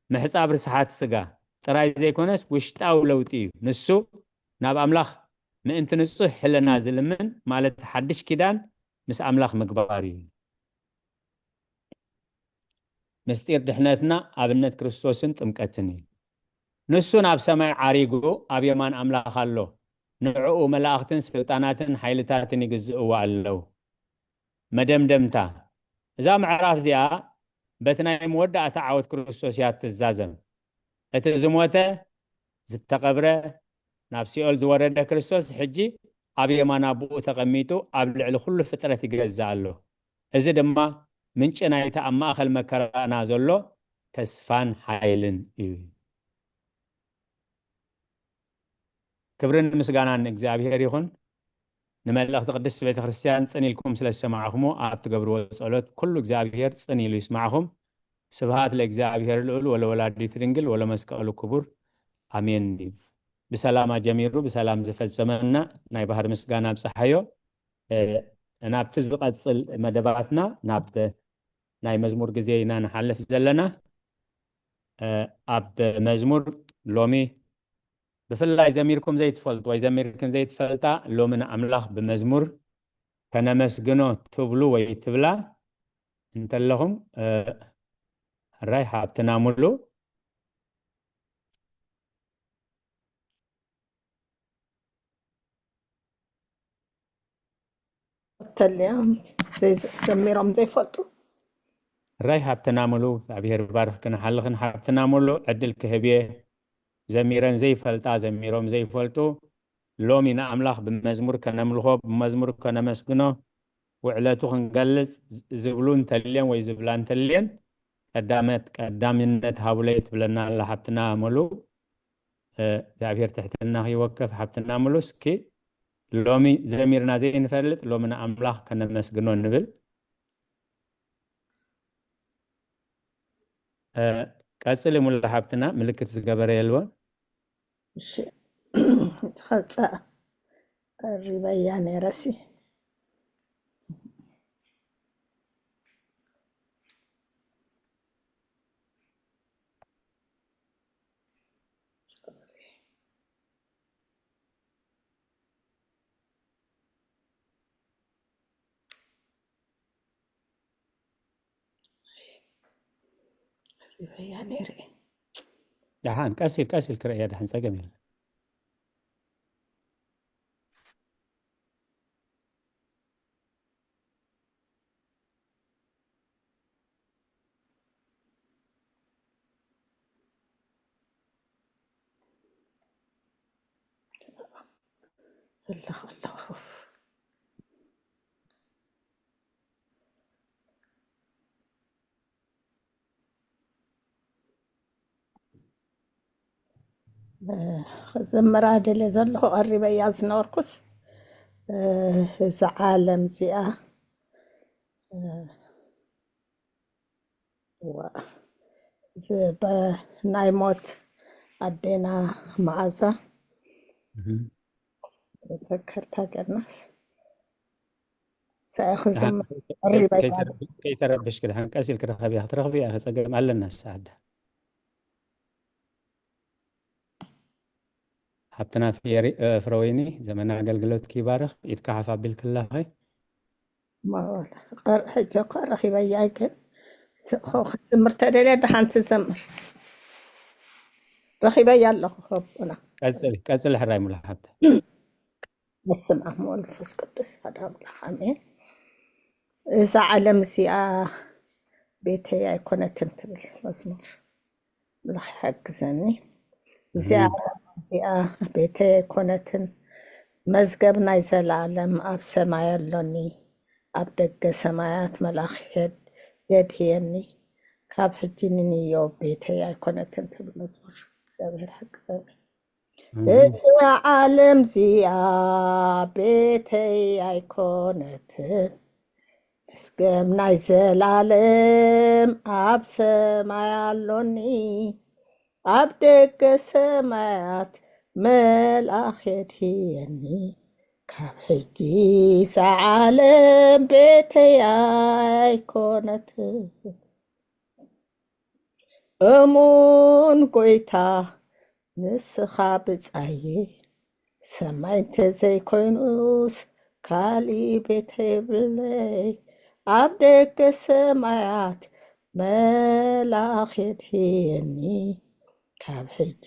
ምሕጻብ ርስሓት ስጋ ጥራይ ዘይኮነስ ውሽጣዊ ለውጢ እዩ። ንሱ ናብ ኣምላኽ ምእንቲ ንጹህ ሕልና ዝልምን ማለት ሓድሽ ኪዳን ምስ ኣምላኽ ምግባር እዩ። ምስጢር ድሕነትና ኣብነት ክርስቶስን ጥምቀትን እዩ። ንሱ ናብ ሰማይ ዓሪጉ ኣብ የማን ኣምላኽ ኣሎ። ንዕኡ መላእኽትን ስልጣናትን ሓይልታትን ይግዝእዎ ኣለዉ። መደምደምታ፣ እዛ ምዕራፍ እዚኣ በቲ ናይ መወዳእታ ዓወት ክርስቶስ እያ ትዛዘም። እቲ ዝሞተ፣ ዝተቐብረ፣ ናብ ሲኦል ዝወረደ ክርስቶስ ሕጂ ኣብ የማን ኣቦኡ ተቐሚጡ ኣብ ልዕሊ ኩሉ ፍጥረት ይገዝእ ኣሎ። እዚ ድማ ምንጪ ናይቲ ኣብ ማእኸል መከራና ዘሎ ተስፋን ሓይልን እዩ። ክብርን ምስጋናን ንእግዚኣብሔር ይኹን። ንመልእኽቲ ቅድስቲ ቤተ ክርስቲያን ጽን ኢልኩም ስለ ዝሰማዕኹሞ ኣብ ትገብርዎ ጸሎት ኩሉ እግዚኣብሔር ጽን ኢሉ ይስማዕኹም። ስብሃት ለእግዚኣብሔር ልዑል ወለወላዲቱ ድንግል ወለመስቀሉ ክቡር ኣሜን። ብሰላም ኣጀሚሩ ብሰላም ዝፈጸመና ናይ ባህር ምስጋና ኣብጽሓዮ። ናብቲ ዝቐጽል መደባትና ናብ ናይ መዝሙር ግዜ ኢና ንሓልፍ ዘለና። ኣብ መዝሙር ሎሚ ብፍላይ ዘሚርኩም ዘይትፈልጡ ወይ ዘሚርክን ዘይትፈልጣ ሎሚ ንኣምላኽ ብመዝሙር ከነመስግኖ ትብሉ ወይ ትብላ እንተለኹም ሕራይ ሃብትና ሙሉ ተልዮም ዘሚሮም ዘይፈልጡ ራይ ሃብትና ሙሉ እግዚኣብሔር ባርኽክን ሓልኽን ሃብትና ሙሉ ዕድል ክህብየ ዘሚረን ዘይፈልጣ ዘሚሮም ዘይፈልጡ ሎሚ ንኣምላኽ ብመዝሙር ከነምልኾ ብመዝሙር ከነመስግኖ ውዕለቱ ክንገልጽ ዝብሉ እንተልየን ወይ ዝብላ እንተልየን ቀዳመት ቀዳምነት ሃቡለይ ትብለና ኣላ ሃብትና ሙሉ እግዚኣብሔር ትሕትና ይወከፍ። ሃብትና ሙሉ እስኪ ሎሚ ዘሚርና ዘይንፈልጥ ሎሚ ንኣምላኽ ከነመስግኖ ንብል። ቀጽሊ ሙሉ ሃብትና ምልክት ዝገበረ የልቦን። እሺ ትኸጻ ሪበያ ነረሲ ደሓን ቀስ ኢል ቀስ ኢል ክርእያ ደሓን ጸገም የለን። እልኽ ኣለኹ። ክዝምራ ደልየ ዘለኹ ቀሪበያ ዝነበርኩስ፣ እዛ ዓለም እዚኣ፣ እዋ፣ እዚ በ-፣ ናይ ሞት ኣዴና መዓዛ፣ እህ። ዘከርታ ገናስ፣ ሰ-፣ ክዝምር ደሓን፣ ቀሪበያ። ከይተረብ-፣ ከይተረብሽ ክድሓን ቀስ ኢልክ ርኸብያ፣ ክትረኽብያ ኢኺ፣ ጸገም ኣለና ሰዓት ደሓን። ሓብትና ፍየሪ-፣ እ፣ ፍረወይኒ፣ ዘመን ኣገልግሎትኪ ይባርኽ። ኢድካ ሓፍ ኣቢልክላኸ። ማ-፣ ቀር-፣ ሕጂ እኮ ረኺበያ፣ ግን ት-፣ ኸ-፣ ክትዝምር ተደልያ፣ ደሓን ትዘምር። ረኺበያ ኣለኹ፣ ኸቡና። ቀጽሊ፣ ቀጽሊ፣ ሕራይ ሙሉ ሓብተ። በስመ ኣብ ወወልድ ወመንፈስ ቅዱስ፣ ሓደ ኣምላኽ፣ ኣሜን። እዛ ዓለም እዚኣ ቤተይ ኣይኮነትን ትብል መዝሙር። ኣምላኽ ይሓግዘኒ። እዚኣ፣ እዚኣ ቤተይ ኣይኮነትን፣ መዝገብ ናይ ዘላለም ኣብ ሰማይ ኣሎኒ። ኣብ ደገ ሰማያት መልኣኽ የድ-፣ የድህየኒ። ካብ ሕጂ ንንዮ ቤተይ ኣይኮነትን ትብል መዝሙር። እግዚኣብሔር ይሓግዘኒ። እዛ ዓለም እዚኣ ቤተይ ኣይኮነትን፣ መዝገብ ናይ ዘላለም ኣብ ሰማይ ኣሎኒ። ኣብ ደገ ሰማያት መልኣኽ የድህየኒ። ካብ ሕጂ እዛ ዓለም ቤተይ ኣይኮነትን። እሙን ጎይታ ንስኻ ብጻየይ፣ ሰማይ እንተዘይኮይኑስ ካሊእ ቤት የብለይ። ኣብ ደገ ሰማያት መልኣኽ የድህየኒ። ካብ ሕጂ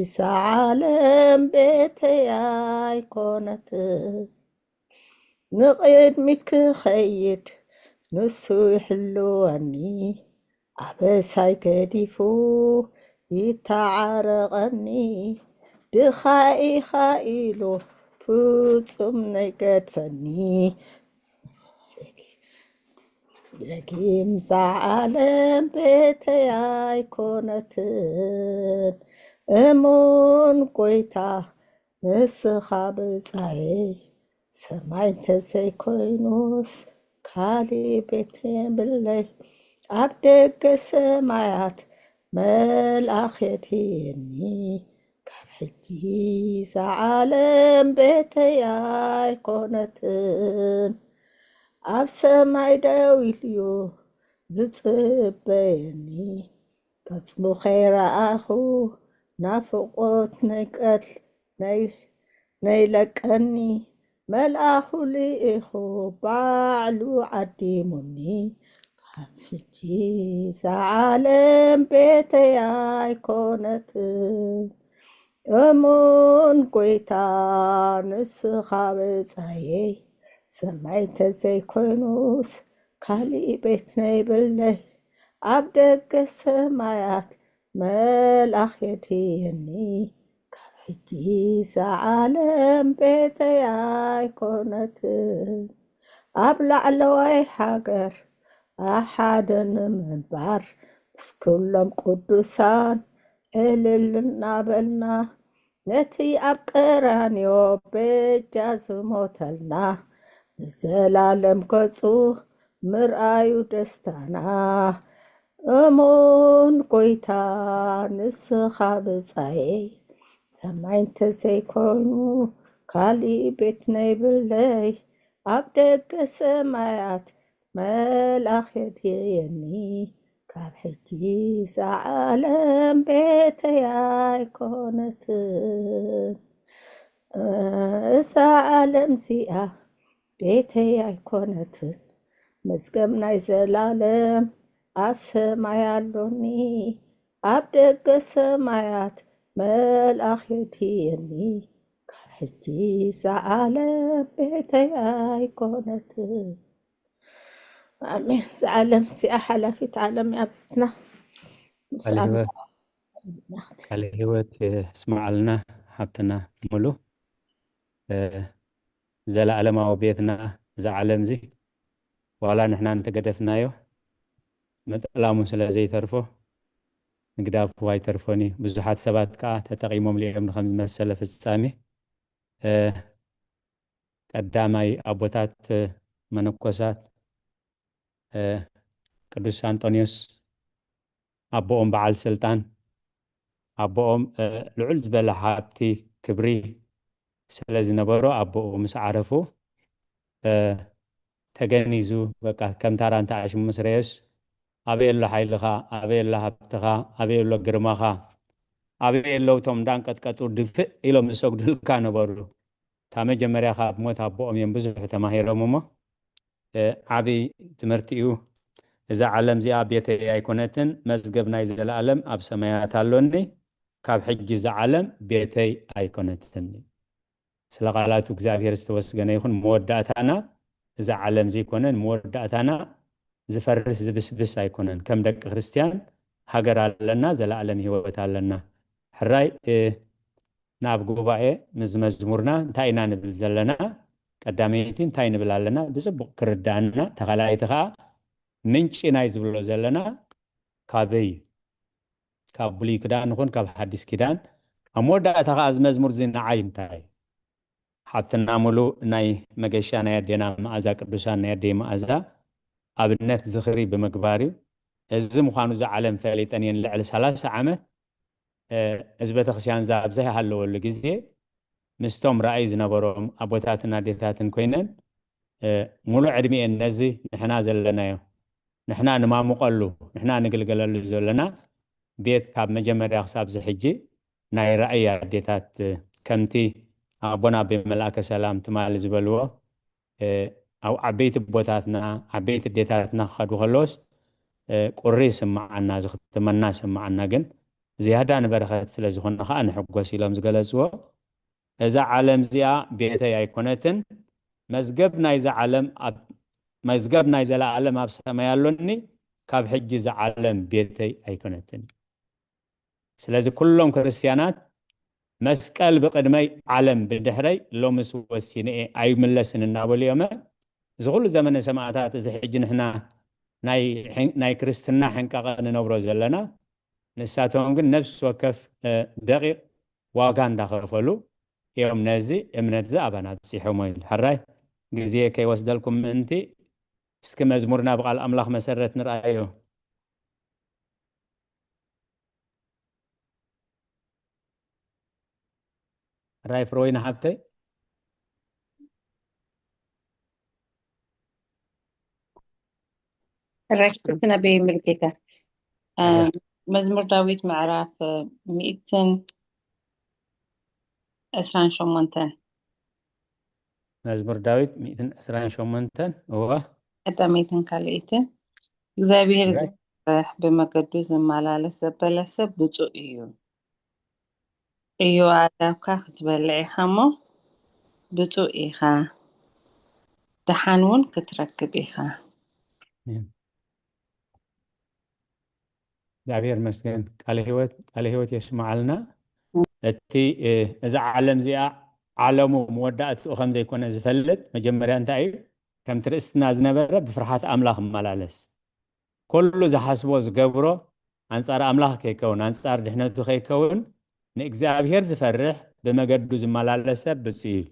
እዛ ዓለም ቤተይ ኣይኮነትን። ንቕድሚት ክኸይድ ንሱ ይሕልወኒ። ኣበሳይ ገዲፉ ይተዓረቐኒ። ድኻ ኢኻ ኢሉ ፍጹም ነይገድፈኒ። ደጊም እዛ ዓለም ቤተይ ኣይኮነትን። እሙን ጎይታ ንስኻ ብጻየይ፣ ሰማይ እንተዘይኮይኑስ ካሊእ ቤት የብለይ። ኣብ ደገ ሰማያት መልኣኽ የድህየኒ። ካብ ሕጂ እዛ ዓለም ቤተይ ኣይኮነትን። ኣብ ሰማይ ደው ኢሉ'ዩ ዝጽበየኒ። ገጹ ከይረኣኹ ናፍቖት ነይቀትል ነይ-፣ ነይለቀኒ። መልኣኹ ልኢኹ ባዕሉ ዓዲሙኒ። ካብ ሕጂ እዛ ዓለም ቤተይ ኣይኮነትን። እሙን ጎይታ ንስኻ ብጻየይ፣ ሰማይ እንተዘይኮይኑስ ካሊእ ቤት ነይብለይ። ኣብ ደገ ሰማያት መልኣኽ የድህየኒ። ካብ ሕጂ እዛ ዓለም ቤተይ ኣይኮነትን። ኣብ ላዕለዋይ ሃገር ኣብ ሓደ ንምንባር ምስ ኩሎም ቅዱሳን ዕልል እናበልና ነቲ ኣብ ቀራንዮ በጃ ዝሞተልና ንዘላለም ገጹ ምርኣዩ ደስታና። እሙን ጎይታ ንስኻ ብጻየይ፣ ሰማይ እንተዘይኮይኑ ካሊእ ቤት ነይብለይ። ኣብ ደገ ሰማያት መልኣኽ የድህየኒ። ካብ ሕጂ እዛ ዓለም ቤተይ ኣይኮነትን። እዛ ዓለም እዚኣ ቤተይ ኣይኮነትን። መዝገብ ናይ ዘላለም ኣብ ሰማይ ኣሎኒ። ኣብ ደገ ሰማያት መልኣኽ የድህየኒ። ካብ ሕጂ እዛ ዓለም ቤተይ ኣይኮነትን። ኣሜን። እዛ ዓለም እዚኣ ሓላፊት ዓለም እያ ቤትና። ምስ ቃለ ኣምላኽ ህይወት፣ ቃለ ህይወት የስምዓልና ሓብትና ሙሉ። ዘለኣለማዊ ቤትና፣ እዚ ዓለም እዚ ዋላ ንሕና እንተገደፍናዮ፣ ምጥላሙ ስለ ዘይተርፎ፣ ምግዳፉ ኣይተርፎን እዩ። ብዙሓት ሰባት ከኣ ተጠቒሞምሉ እዮም ንኸም ዝመሰለ ፍጻሜ። እ፣ ቀዳማይ ኣቦታት፣ እ፣ መነኮሳት፣ እ፣ ቅዱስ ኣንጦንዮስ ኣቦኦም በዓል ስልጣን፣ ኣቦኦም፣ እ፣ ልዑል ዝበለ ሃብቲ፣ ክብሪ ስለ ዝነበሮ፣ ኣቦኡ ምስ ዓረፉ፣ እ፣ ተገኒዙ፣ በቃ፣ ከም ታራ እንተኣሽሙ ምስ ረዮስ፣ "ኣበይ ኣሎ ሓይልኻ? ኣበይ ኣሎ ሃብትኻ? ኣበይ ኣሎ ግርማኻ? ኣበይ ኣለዉ እቶም እንዳንቀጥቀጡ ድፍእ ኢሎም ዝሰግዱልካ ነበሩ?" እታ መጀመርያ ካብ ሞት ኣቦኦም እዮም ብዙሕ ተማሂሮም እሞ፣ እ፣ ዓቢ ትምህርቲ እዩ። "እዛ ዓለም እዚኣ ቤተይ ኣይኮነትን፣ መዝገብ ናይ ዘለኣለም ኣብ ሰማያት ኣሎኒ፣ ካብ ሕጂ እዛ ዓለም ቤተይ ኣይኮነትን." ስለ ቃላቱ እግዚኣብሔር ዝተወስገነ ይኹን። መወዳእታና እዛ ዓለም ዘይኮነን፣ መወዳእታና ዝፈርስ ዝብስብስ ኣይኮነን። ከም ደቂ ክርስትያን ሃገር ኣለና፣ ዘለኣለም ህይወት ኣለና። ሕራይ፣ እ፣ ናብ ጉባኤ ምስ መዝሙርና እንታይ ኢና ንብል ዘለና? ቀዳመይቲ እንታይ ንብል ኣለና? ብጽቡቕ ክርዳእና፣ ተኻላይቲ ኸኣ ምንጪ ናይ ዝብሎ ዘለና ካበይ? ካብ ብሉይ ኪዳን ይኹን ካብ ሓዲስ ኪዳን። ኣብ መወዳእታ ኸኣ እዚ መዝሙር እዚ ንዓይ እንታይ? ሓብትና ሙሉ ናይ መገሻ ናይ ኣዴና መኣዛ፣ ቅዱሳን ናይ ኣደይ መኣዛ ኣብነት ዝኽሪ ብምግባር እዩ። እዚ ምዃኑ እዛ ዓለም ፈሊጠን እየን ልዕሊ ሰላሳ ዓመት፣ እ፣ እዚ ቤተክርስትያን እዚ ኣብ ዘይሃለወሉ ግዜ ምስቶም ራእይ ዝነበሮም ኣቦታትን ኣዴታትን ኮይነን፣ እ፣ ሙሉእ ዕድሚኤን ነዚ ንሕና ዘለናዮ፣ ንሕና ንማሙቐሉ፣ ንሕና ንግልገለሉ ዘለና ቤት ካብ መጀመርያ ክሳብ እዚ ሕጂ ናይ ራእይ ኣዴታት፣ እ፣ ከምቲ ኣቦና ኣቦይ መልኣከ ሰላም ትማሊ ዝበልዎ፣ እ፣ ኣብ ዓበይቲ ኣቦታትና፣ ዓበይቲ ኣዴታትና ክኸዱ ከለዎስ፣ እ፣ ቁሪ ይስምዓና፣ ዝኽትመና ይስምዓና። ግን ዝያዳ ንበረኸት ስለ ዝኾነ ኸኣ ንሕጎስ ኢሎም ዝገለጽዎ። እዛ ዓለም እዚኣ ቤተይ ኣይኮነትን፣ መዝገብ ናይዛ ዓለም ኣብ፣ መዝገብ ናይ ዘለኣለም ኣብ ሰማይ ኣሎኒ፣ ካብ ሕጂ እዛ ዓለም ቤተይ ኣይኮነትን። ስለዚ ኩሎም ክርስትያናት መስቀል ብቕድመይ ዓለም ብድሕረይ ሎምስ ወሲነ እየ ኣይምለስን እናበሉ እዮም። እዚ ኩሉ ዘመነ ሰማዕታት እዚ ሕጂ ንሕና ናይ ሕን-፣ ናይ ክርስትና ሕንቃቐ ንነብሮ ዘለና፣ ንሳቶም ግን ነፍሲ ወከፍ፣ እ፣ ደቂቕ ዋጋ እንዳኸፈሉ እዮም ነዚ እምነት እዚ ኣባና ኣብጺሖሞ ኢሉ። ሕራይ ግዜ ከይወስደልኩም ምእንቲ እስኪ መዝሙርና ብቓል ኣምላኽ መሰረት ንርኣዮ። ራይ ፍሮይና ሓብተይ። ራይ ነቢይ ምልጌታ። እ፣ እወ። መዝሙር ዳዊት ምዕራፍ፣ እ፣ ሚእትን ዕስራን ሸሞንተን። መዝሙር ዳዊት ሚእትን ዕስራን ሸሞንተን። እወ። ቀዳመይትን ካልኣይትን። እግዚኣብሔር እወ። ዝፈርሕ ብመገዱ ዝመላለስ ዘበለ ሰብ ብፁዕ እዩ። እዩ ኣዳብካ ክትበልዕ ኢኻ እሞ ብፁዕ ኢኻ፣ ደሓን እውን ክትረክብ ኢኻ። ኣሜን። እግዚኣብሔር ይመስገን። ቃለ ህይወት፣ ቃለ ህይወት የስምዓልና። እቲ፣ እ፣ እዛ ዓለም እዚኣ ዓለሙ መወዳእትኡ ከም ዘይኮነ ዝፈልጥ መጀመርያ እንታይ እዩ? ከምቲ ርእስትና ዝነበረ ብፍርሃት ኣምላኽ እመላለስ። ኩሉ ዝሓስቦ ዝገብሮ ኣንጻር ኣምላኽ ከይከውን፣ ኣንጻር ድሕነቱ ከይከውን፣ ንእግዚኣብሔር ዝፈርሕ ብመገዱ ዝመላለስ ሰብ ብፁዕ እዩ።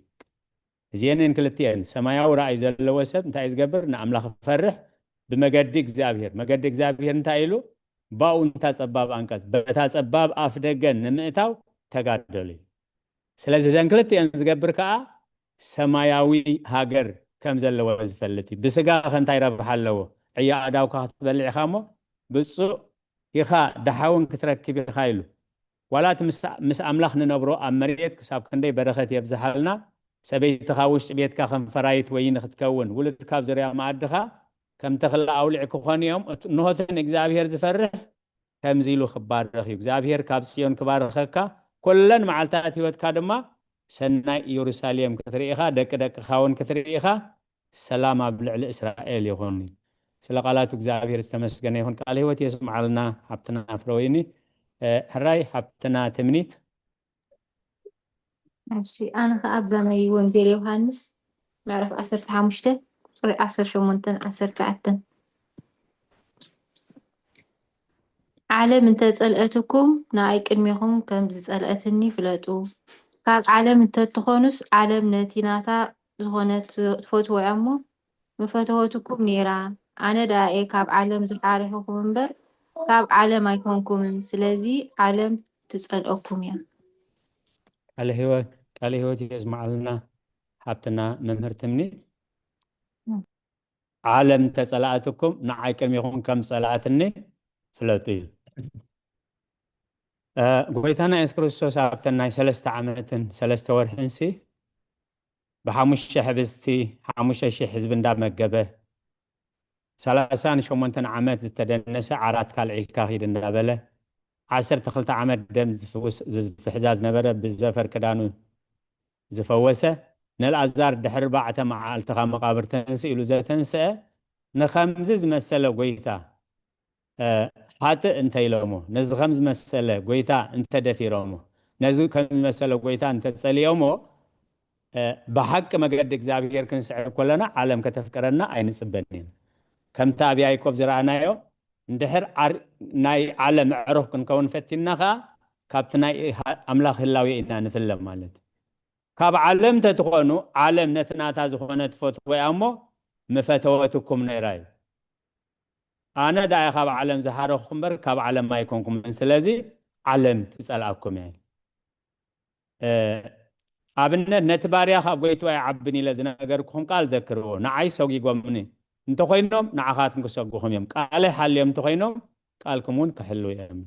እዚኤን እየን ክልቲኤን። ሰማያዊ ራእይ ዘለዎ ሰብ እንታይ እዩ ዝገብር? ንኣምላኽ ይፈርሕ ብመገዲ እግዚኣብሔር። መገዲ እግዚኣብሔር እንታይ ኢሉ? ባኡ እንታ ጸባብ ኣንቀጽ፣ በታ ጸባብ ኣፍ ደገ ንምእታው ተጋደሉ እዩ። ስለዚ እዘን ክልቲኤን ዝገብር ከኣ ሰማያዊ ሃገር ከም ዘለዎ ዝፈልጥ እዩ። ብስጋ ከ እንታይ ረብሓ ኣለዎ? ዕዮ ኣእዳውካ ክትበልዕ ኢኻ እሞ ብፁዕ ኢኻ፣ ደሓውን ክትረክብ ኢኻ ኢሉ። ዋላ እቲ ምስ፣ ምስ ኣምላኽ ንነብሮ ኣብ መሬት ክሳብ ክንደይ በረኸት የብዝሓልና። ሰበይትኻ ውሽጢ ቤትካ ከም ፈራይት ወይኒ ክትከውን፣ ውሉድካ ኣብ ዙርያ መኣድኻ ከም ተኽሊ ኣውሊዕ ክኾኑ እዮም። እት-፣ እንሆ እቲ ንእግዚኣብሔር ዝፈርሕ ከምዚ ኢሉ ክባረኽ እዩ። እግዚኣብሔር ካብ ጽዮን ክባርኸካ፣ ኩለን መዓልታት ህይወትካ ድማ ሰናይ ኢየሩሳሌም ክትርኢ ኢኻ፣ ደቂ ደቅኻ እውን ክትርኢ ኢኻ። ሰላም ኣብ ልዕሊ እስራኤል ይኹን። ስለ ቃላቱ እግዚኣብሔር ዝተመስገነ ይኹን። ቃል ህይወት የስምዓልና ሓብትና ፍረወይኒ። እ፣ ሕራይ ሓብትና ትምኒት። እሺ፣ ኣነ ኸዓ ኣብዛ ናይ ወንጌል ዮሃንስ ምዕራፍ ዓሰርተ ሓሙሽተ ቁፅሪ ዓሰርተ ሸሞንተን ዓሰርተ ትሽዓተን፣ ዓለም እንተጸልአትኩም ንኣይ ቅድሜኹም ከም ዝጸልአትኒ ፍለጡ። ካብ ዓለም እንተትኾኑስ ዓለም ነቲ ናታ ዝኾነ ትፈትዎ እያ እሞ ምፈተወትኩም ነይራ። ኣነ ደኣ እየ ካብ ዓለም ዝሓረኹኹም እምበር ካብ ዓለም ኣይኮንኩምን። ስለዚ ዓለም ትጸልኦኩም እያ። ቃለ ህይወት ቃለ ህይወት የስማዓልና ሓብትና መምህር ትምኒት። ዓለም ተጸላእትኩም ንዓይ ቅድሚኹም ከም ጸላእትኒ ፍለጡ እዩ። ጎይታና የሱስ ክርስቶስ ኣብተን ናይ ሰለስተ ዓመትን ሰለስተ ወርሕንሲ ብሓሙሽተ ሕብስቲ ሓሙሽተ ሺሕ ህዝቢ እንዳመገበ፣ ሰላሳን ሸሞንተን ዓመት ዝተደነሰ ዓራትካ ኣልዒልካ ኪድ እንዳበለ፣ ዓሰርተ ክልተ ዓመት ደም ዝፍሕዛ ዝነበረ ብዘፈር ክዳኑ ዝፈወሰ፣ ንኣልኣዛር ድሕሪ ኣርባዕተ መዓልቲ ካብ መቓብር ተንስእ ኢሉ ዘተንስአ፣ ንኸምዚ ዝመሰለ ጎይታ ሓጥእ እንተ ኢሎሞ፣ ነዚ ከም ዝመሰለ ጎይታ እንተ ደፊሮሞ፣ ነዚ ከም ዝመሰለ ጎይታ እንተ ጸልዮሞ፣ ብሓቂ መገዲ እግዚኣብሔር ክንስዕብ ከለና ዓለም ከተፍቅረና ኣይንጽበን ኢና። ከምቲ ኣብ ያዕቆብ ዝረኣናዮ፣ እንድሕር ናይ ዓለም ኣዕሩኽ ክንከውን ፈቲንና ከኣ ካብቲ ናይ ኣምላኽ ህላዌ ኢና ንፍለ ማለት እዩ። ካብ ዓለም ተትኾኑ፣ ዓለም ነቲ ናታ ዝኾነ ትፈትዎ እያ እሞ ምፈተወትኩም ነይራ እዩ። ኣነ ደኣ ካብ ዓለም ዝሓረኹ እምበር ካብ ዓለም ኣይኮንኩምን፣ ስለዚ ዓለም ትጸልኣኩም እያ። ኣብነት ነቲ ባርያ ካብ ጎይትኡ ኣይዓብን ኢለ ዝነገርኩኹም ቃል ዘክርዎ፣ ንዓይ ሰጒጎምኒ እንተኾይኖም ንዓኻትኩም ክሰጉኹም እዮም፣ ቃለይ ሓልዮም እንተኾይኖም ቃልኩም እውን ክሕልው እዮም።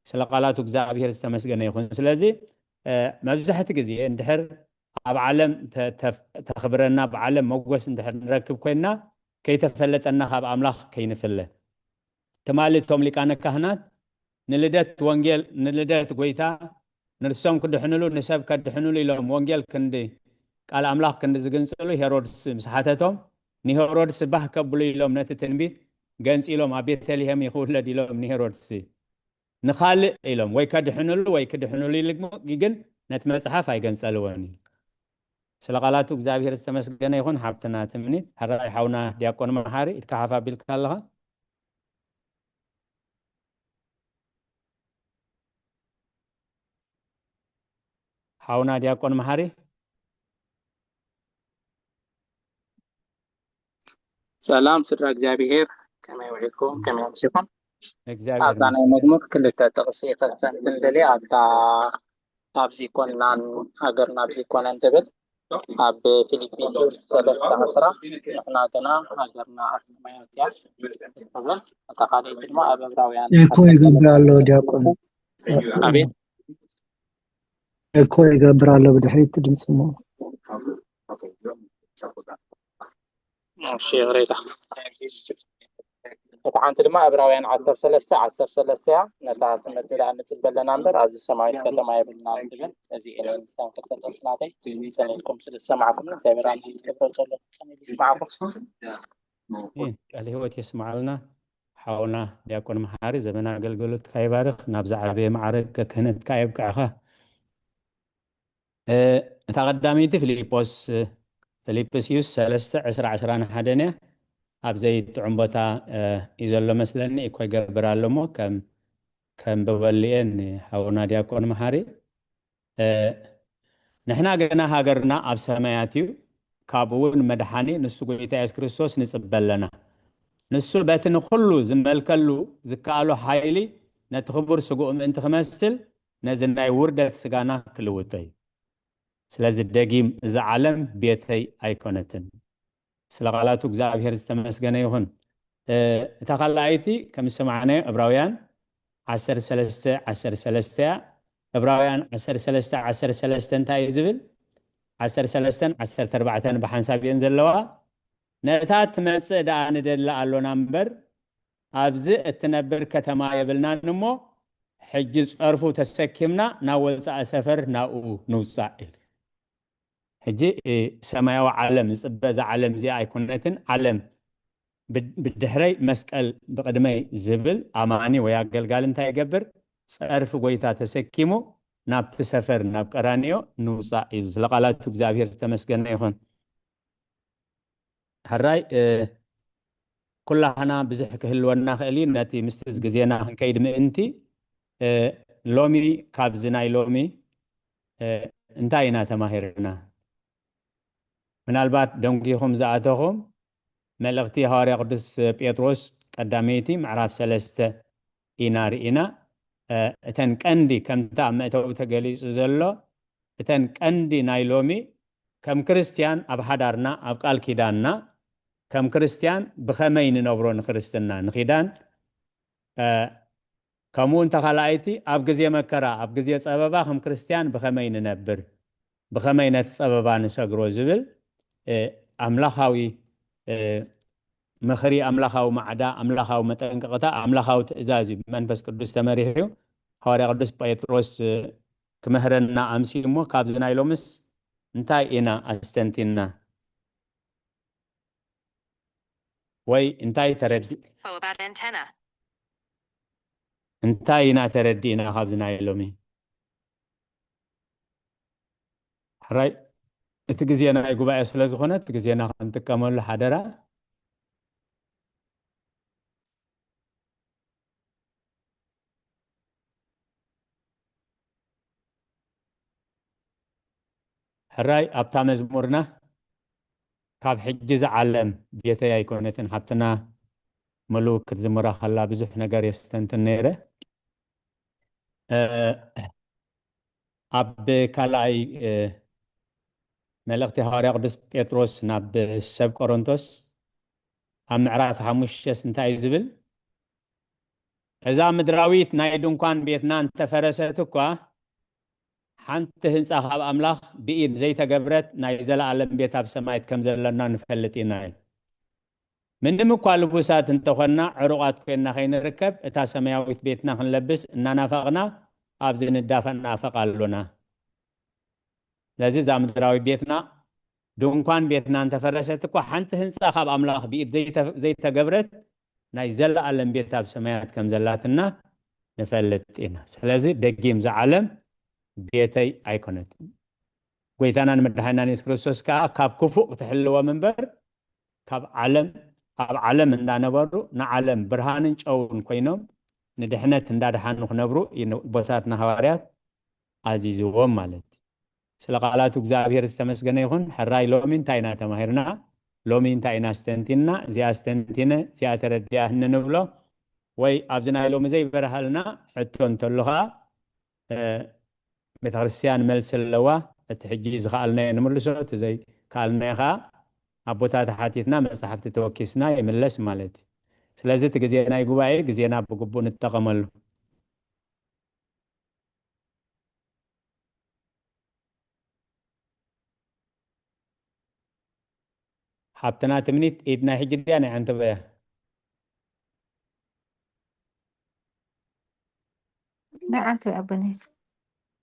ስለ ቃላቱ እግዚኣብሔር ዝተመስገነ ይኹን። ስለዚ መብዛሕቲ ግዜ እንድሕር ኣብ ዓለም ተኽብረና፣ ኣብ ዓለም መጎስ እንድሕር ንረክብ ኮይንና፣ ከይተፈለጠና ካብ ኣምላኽ ከይንፍለ። ትማሊ እቶም ሊቃነ ካህናት ንልደት ወንጌል፣ ንልደት ጎይታ፣ ንርሶም ክድሕንሉ ንሰብ ከድሕንሉ ኢሎም ወንጌል ክንዲ፣ ቃል ኣምላኽ ክንዲ ዝግንጽሉ ሄሮድስ ምስ ሓተቶም፣ ንሄሮድስ ባህ ከብሉ ኢሎም ነቲ ትንቢት ገንጺሎም ኣብ ቤተልሔም ይኽውለድ ኢሎም ንሄሮድስ ንኻልእ ኢሎም ወይ ከድሕንሉ ወይ ክድሕንሉ ኢሉ ግን ነቲ መጽሓፍ ኣይገንጸልዎን እዩ። ስለ ቃላቱ እግዚኣብሔር ዝተመስገነ ይኹን። ሓብትና ትምኒት፣ ሕራይ ሓውና ዲያቆን መሓሪ ኢድካ ሓፍ ኣቢልካ ኣለኻ። ሓውና ዲያቆን መሓሪ። ሰላም ስድራ እግዚኣብሔር፣ ከመይ ውዒልኩም? ከመይ ኣምሲኹም? ኣብታ ናይ መዝሙር ክልተ ጥቕሲ ከስተንትን ደልየ፣ ኣብታ ኣብዚ ኮንናን ሃገርና ኣብዚ ኮነን ትብል፣ ኣብ ፊልፒ ሰለስተ ዕስራ ንሕና ግና ሃገርና ኣብ ሰማያት እያ ትብል። እታ ካልኣይቲ ድማ ኣብ ዕብራውያን ኤኮ ይገብር ኣሎ ዲያቆን። ኣቤት ኤኮ ይገብር ኣሎ ብድሕሪት ድምፂ እሞ። እሺ ይቕሬታ። እታ ሓንቲ ድማ ዕብራውያን ዓሰርተ ሰለስተ ዓሰርተ ሰለስተ እያ። ነታ ትምህርቲ ደኣ ንፅበ ኣለና እምበር ኣብዚ ሰማያዊት ከተማ የብልናን ትብል። እዚ እኔን ክልተ ጥቕሲ ናተይ ጸኒልኩም ስለ ዝሰማዕኩም እግዚኣብሔር ኣምላኽ ዝገብሮ ጸሎት ጸኒሉ ይስማዕኩም። ቃል ህይወት የስማዓልና። ሓውና ዲያቆን መሓሪ ዘመን ኣገልግሎትካ ይባርኽ፣ ናብ ዝዓበየ ማዕረግ ክህነትካ የብቅዕኻ። እታ ቀዳመይቲ ፊልጶስ ፊልጵስዩስ ሰለስተ ዕስራ ዕስራን ሓደን እያ። ኣብ ዘይጥዑም ቦታ እዩ ዘሎ መስለኒ፣ እኮ ይገብር ኣሎ እሞ ከም ከም በበልኤን ሓውና ዲያቆን መሓሪ ንሕና ግና ሃገርና ኣብ ሰማያት እዩ፣ ካብኡ እውን መድሓኒ ንሱ ጎይታ የሱስ ክርስቶስ ንጽበ ኣለና። ንሱ በቲ ንኹሉ ዝመልከሉ ዝከኣሎ ሓይሊ ነቲ ክቡር ስግኡ ምእንቲ ክመስል ነዚ ናይ ውርደት ስጋና ክልውጦ እዩ። ስለዚ ደጊም እዛ ዓለም ቤተይ ኣይኮነትን። ስለ ቃላቱ እግዚኣብሔር ዝተመስገነ ይኹን። እታ ካልኣይቲ ከም ዝሰማዕናዮ ዕብራውያን ዓሰርተ ሰለስተ ዓሰርተ ሰለስተ እያ። ዕብራውያን ዓሰርተ ሰለስተ ዓሰርተ ሰለስተ እንታይ እዩ ዝብል? ዓሰርተ ሰለስተን ዓሰርተ ኣርባዕተን ብሓንሳብ እየን ዘለዋ። ነታ ትመጽእ ደኣ ንደሊ ኣሎና እምበር ኣብዚ እትነብር ከተማ የብልናን እሞ ሕጂ ጸርፉ ተሰኪምና ናብ ወጻኢ ሰፈር ናብኡ ንውጻእ ኢሉ። ሕጂ ሰማያዊ ዓለም ዝጽበ እዛ ዓለም እዚኣ ኣይኮነትን። ዓለም ብድሕረይ መስቀል ብቕድመይ ዝብል ኣማኒ ወይ ኣገልጋሊ እንታይ ይገብር? ጸርፊ ጎይታ ተሰኪሙ ናብቲ ሰፈር ናብ ቀራንዮ ንውፃእ እዩ። ስለ ቃላቱ እግዚኣብሔር ዝተመስገነ ይኹን። ሕራይ ኩላህና ብዙሕ ክህልወና ክእል እዩ። ነቲ ምስቲ ግዜና ክንከይድ ምእንቲ ሎሚ ካብዚ ናይ ሎሚ እንታይ ኢና ተማሂርና? ምናልባት ደንጊኹም ዝኣተኹም መልእኽቲ ሃዋርያ ቅዱስ ጴጥሮስ ቀዳመይቲ ምዕራፍ ሰለስተ ኢና ርኢና። እተን ቀንዲ ከምቲ ኣብ መእተዊ ተገሊጹ ዘሎ እተን ቀንዲ ናይ ሎሚ ከም ክርስትያን ኣብ ሓዳርና ኣብ ቃል ኪዳንና ከም ክርስትያን ብኸመይ ንነብሮ ንክርስትና ንኪዳን ከምኡ እንተ ካልኣይቲ ኣብ ግዜ መከራ ኣብ ግዜ ጸበባ ከም ክርስትያን ብኸመይ ንነብር ብኸመይ ነቲ ጸበባ ንሰግሮ ዝብል ኣምላኻዊ ምኽሪ ኣምላኻዊ ማዕዳ ኣምላኻዊ መጠንቀቕታ ኣምላኻዊ ትእዛዝ እዩ ብመንፈስ ቅዱስ ተመሪሑ። ሃዋርያ ቅዱስ ጴጥሮስ ክምህረና ኣምሲ እሞ ካብዚ ናይ ሎምስ እንታይ ኢና ኣስተንቲና? ወይ እንታይ ተረዲ እንታይ ኢና ተረዲእና ካብዚ ናይ ሎሚ? ሕራይ እቲ ግዜ ናይ ጉባኤ ስለ ዝኾነ እቲ ግዜና ክንጥቀመሉ ሓደራ። ሕራይ ኣብታ መዝሙርና ካብ ሕጂ ዝዓለም ቤተይ ኣይኮነትን ሓብትና ምሉ ክትዝምራ ከላ ብዙሕ ነገር የስተንትን ነይረ። ኣብ ካልኣይ መልእኽቲ ሃዋርያ ቅዱስ ጴጥሮስ ናብ ሰብ ቆሮንቶስ ኣብ ምዕራፍ ሓሙሽተስ እንታይ እዩ ዝብል? እዛ ምድራዊት ናይ ድንኳን ቤትና እንተፈረሰት እኳ ሓንቲ ህንፃ ካብ ኣምላኽ ብኢድ ዘይተገብረት ናይ ዘለኣለም ቤት ኣብ ሰማይት ከም ዘለና ንፈልጥ ኢና። ምንም እኳ ልቡሳት እንተኾንና ዕሩቓት ኮይንና ከይንርከብ እታ ሰማያዊት ቤትና ክንለብስ እናናፈቕና ኣብዚ ንዳፈእ ናፈቕ ኣሎና። ስለዚ እዛ ምድራዊ ቤትና ድንኳን ቤትና እንተፈረሰት እኳ ሓንቲ ህንፃ ካብ ኣምላኽ ብኢድ ዘይተገብረት ናይ ዘለኣለም ቤት ኣብ ሰማያት ከም ዘላትና ንፈልጥ ኢና። ስለዚ ደጊም ዝዓለም ቤተይ ኣይኮነትን። ጎይታናን መድሓናን የሱስ ክርስቶስ ከዓ ካብ ክፉእ ክትሕልዎም እምበር ካብ ዓለም ኣብ ዓለም እንዳነበሩ ንዓለም ብርሃንን ጨውን ኮይኖም ንድሕነት እንዳድሓኑ ክነብሩ ቦታትና ሃዋርያት ኣዚዝዎም ማለት እዩ። ስለ ቃላቱ እግዚኣብሔር ዝተመስገነ ይኹን። ሕራይ ሎሚ እንታይ ኢና ተማሂርና? ሎሚ እንታይ ኢና ኣስተንቲንና? እዚኣ ኣስተንቲነ እዚኣ ተረዲኣ ህኒ ንብሎ ወይ ኣብዚ ናይ ሎሚ ዘይበርሃልና ሕቶ እንተሎ ከዓ ቤተክርስትያን መልሲ ኣለዋ። እቲ ሕጂ ዝኸኣልናዮ ንምልሶ እቲ ዘይከኣልናዮ ከዓ ኣቦታት ሓቲትና መፅሓፍቲ ተወኪስና ይምለስ ማለት እዩ። ስለዚ እቲ ግዜ ናይ ጉባኤ ግዜና ብግቡእ ንጠቐመሉ። ሓብትና ትምኒት ኢድ ናይ ሕጂ ድያ ናይ ዓንተበያ? ንዓንተ ኣቦነይ።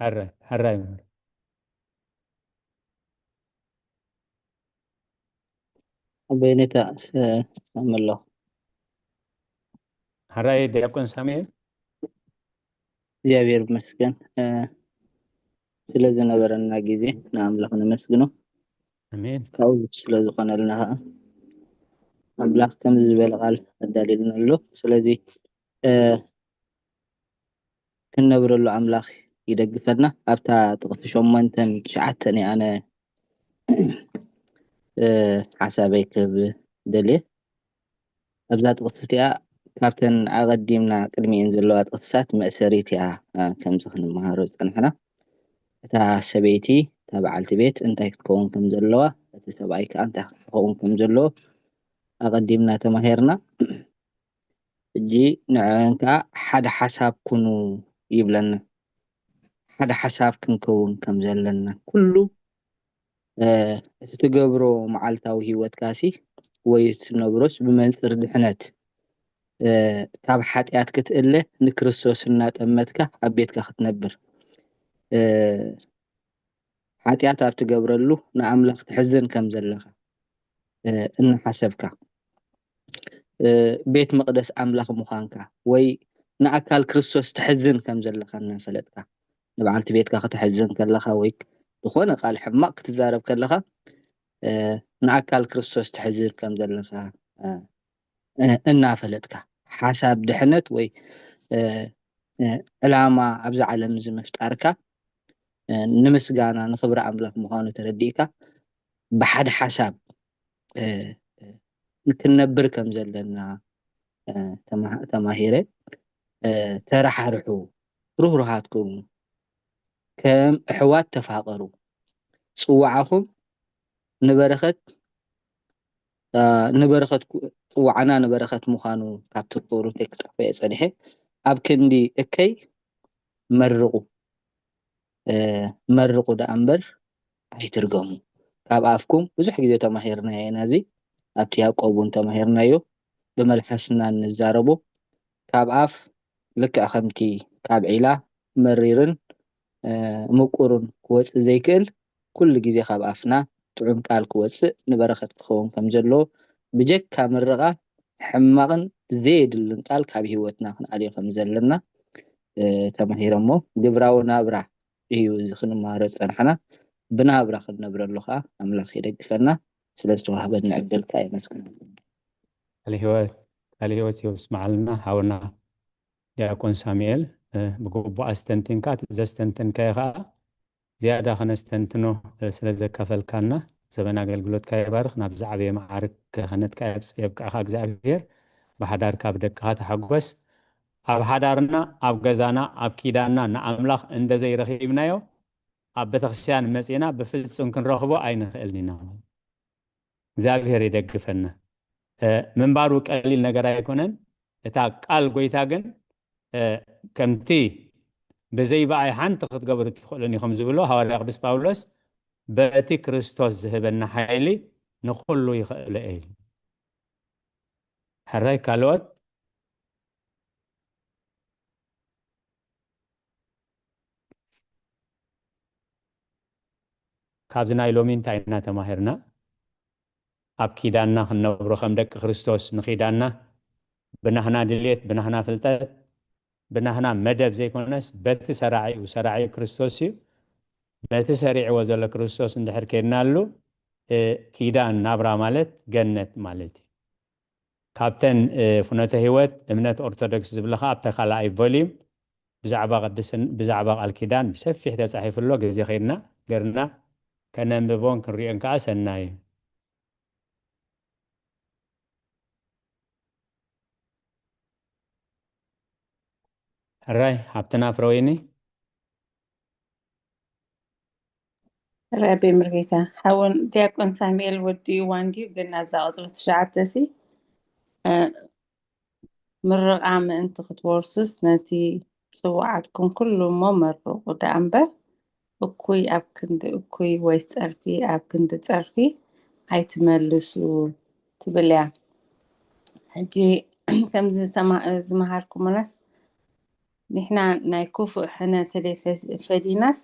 ሕራይ ሕራይ ምሁር። ኣቦነታ ሰመሎ። ሕራይ ዲያቆን ሳሙኤል። እግዚኣብሔር ይመስገን ስለ ዝነበረና ግዜ ንኣምላኽ ነመስግኖ። ኣሜን። ካብኡ ስለ ዝኾነልና ከዓ ኣምላኽ ከምዚ ዝበለ ቃል ኣዳልየልና ኣሎ። ስለዚ ክንነብረሉ ኣምላኽ ይደግፈና። ኣብታ ጥቕሲ ሸሞንተን ትሽዓተን እየ ኣነ ሓሳበይ ክህብ ደልየ። ኣብዛ ጥቕሲ እቲኣ ካብተን ኣቐዲምና ቅድሚኤን ዘለዋ ጥቕስታት መእሰሪት እያ። ከምዚ ክንመሃሮ ዝጸናሕና እታ ሰበይቲ እታ በዓልቲ ቤት እንታይ ክትከውን ከም ዘለዋ፣ እቲ ሰብኣይ ከኣ እንታይ ክኸውን ከም ዘለዎ ኣቐዲምና ተማሂርና። ሕጂ ንዕን ከኣ ሓደ ሓሳብ ኩኑ ይብለና። ሓደ ሓሳብ ክንከውን ከም ዘለና ኩሉ እቲ ትገብሮ መዓልታዊ ህይወትካሲ ወይ ትነብሮስ ብመንፅር ድሕነት ካብ ሓጢኣት ክትእለ ንክርስቶስ እናጠመትካ ኣብ ቤትካ ክትነብር ሓጢኣት ኣብ ትገብረሉ ንኣምላኽ ትሕዝን ከም ዘለኻ እናሓሰብካ ቤት መቕደስ ኣምላኽ ምዃንካ ወይ ንኣካል ክርስቶስ ትሕዝን ከም ዘለኻ እናፈለጥካ ንበዓልቲ ቤትካ ከተሕዝን ከለኻ ወይ ዝኾነ ቃል ሕማቕ ክትዛረብ ከለኻ፣ እ፣ ንኣካል ክርስቶስ ተሕዝን ከም ዘለኻ፣ እ፣ እ፣ እናፈለጥካ፣ ሓሳብ ድሕነት ወይ፣ እ፣ እ፣ ዕላማ ኣብዚ ዓለም እዚ ምፍጣርካ፣ እ፣ ንምስጋና ንኽብሪ ኣምላኽ ምዃኑ ተረዲእካ፣ ብሓደ ሓሳብ፣ እ፣ እ፣ ክንነብር ከም ዘለና፣ እ፣ ተማ-፣ ተማሂረ። እ፣ ተራሓርሑ፣ ርህሩሃት ኩኑ፣ ከም ኣሕዋት ተፋቐሩ። ጽዋዓኹም ንበረኸት፣ እ፣ ንበረኸት ኩ-፣ ጽዋዕና ንበረኸት ምዃኑ ካብቲ ቁሩብ ከይክጠፍኦ እየ ጸኒሐ። ኣብ ክንዲ እከይ መርቑ፣ እ፣ መርቑ ደኣ እምበር ኣይትርገሙ። ካብ ኣፍኩም ብዙሕ ግዜ ተማሂርናዮ ኢና። እዚ ኣብቲ ያዕቆብ እውን ተማሂርናዮ። ብመልሓስና እንዛረቦ፣ ካብ ኣፍ ልክዕ ከምቲ ካብ ዒላ መሪርን፣ እ፣ ምቁርን ክወጽእ ዘይክእል፣ ኩሉ ግዜ ካብ ኣፍና ጥዑም ቃል ክወጽእ ንበረኸት ክኸውን ከም ዘለዎ፣ ብጀካ ምርቓ ሕማቕን ዘየድልን ቃል ካብ ህይወትና ክንኣልዮ ከም ዘለና፣ እ፣ ተማሂረ እሞ፣ ግብራዊ ናብራ እዩ እዚ ክንመሃሮ ዝጸናሕና። ብናብራ ክንነብረሉ ከኣ ኣምላኽ ይደግፈና። ስለ ዝተዋህበኒ ዕድል ከኣ የመስግነኩም። ቃለ ህይወት፣ ቃለ ህይወት የስምዓልና ሓውና ዲያቆን ሳሙኤል። እ፣ ብግቡእ ኣስተንቲንካ፣ እቲ ዘስተንተንካዮ ከኣ ዝያዳ ከነስተንትኖ፣ እ፣ ስለ ዘካፈልካና፣ ዘበን ኣገልግሎትካ ይባርኽ፣ ናብ ዝዓበየ መዓርግ ክህነትካ የብጽ-፣ የብቅዕኻ እግዚኣብሔር። ብሓዳርካ ብደቅኻ ተሓጎስ። ኣብ ሓዳርና፣ ኣብ ገዛና፣ ኣብ ኪዳንና ንኣምላኽ እንተዘይረኺብናዮ፣ ኣብ ቤተክርስትያን መጺእና ብፍጹም ክንረኽቦ ኣይንኽእልን ኢና። እግዚኣብሔር ይደግፈና። እ፣ ምንባሩ ቀሊል ነገር ኣይኮነን። እታ ቃል ጎይታ ግን፣ እ፣ ከምቲ ብዘይ ብኣይ ሓንቲ ክትገብሩ ትኽእሉን ኢኹም ዝብሎ ሃዋርያ ቅዱስ ጳውሎስ፣ በቲ ክርስቶስ ዝህበና ሓይሊ ንኹሉ ይኽእሎ እየ ኢሉ። ሕራይ ካልኦት ካብዚ ናይ ሎሚ እንታይ ኢና ተማሂርና? ኣብ ኪዳንና ክንነብሮ ከም ደቂ ክርስቶስ ንኺዳንና ብናህና ድልየት፣ ብናህና ፍልጠት፣ ብናህና መደብ ዘይኮነስ በቲ ሰራዒኡ፣ ሰራዒኡ ክርስቶስ እዩ። በቲ ሰሪዕዎ ዘሎ ክርስቶስ እንድሕር ከይድናሉ፣ እ፣ ኪዳን ናብራ ማለት ገነት ማለት እዩ። ካብተን፣ እ፣ ፍኖተ ህይወት እምነት ኦርቶዶክስ ዝብለኻ ኣብታ ካልኣይ ቮሊዩም ብዛዕባ ቅድስን-፣ ብዛዕባ ቃል ኪዳን ብሰፊሕ ተጻሒፉ ኣሎ። ግዜ ከይድና ገርና ከነንብቦን ክንሪኦን ከኣ ሰናይ እዩ። ሕራይ ሃብትና ፍረወይኒ። ረቢ ምርጌታ ሓውን ዲያቆን ሳሙኤል ወዲእዋ እንድዩ፣ ግን ኣብዛ ቁጽሪ ትሽዓተ ሲ፣ እ፣ ምርቓ ምእንቲ ክትወርሱስ ነቲ ጽዋዓትኩም ኩሉ እሞ መርቑ ደኣ እምበር፣ እኩይ ኣብ ክንዲ እኩይ ወይ ጸርፊ ኣብ ክንዲ ጸርፊ ኣይትመልሱ ትብል እያ። ሕጂ ከምዚ ዝሰማ-፣ ዝመሃርኩምናስ ንሕና ናይ ክፉእ ሕነ ተደይፈዲናስ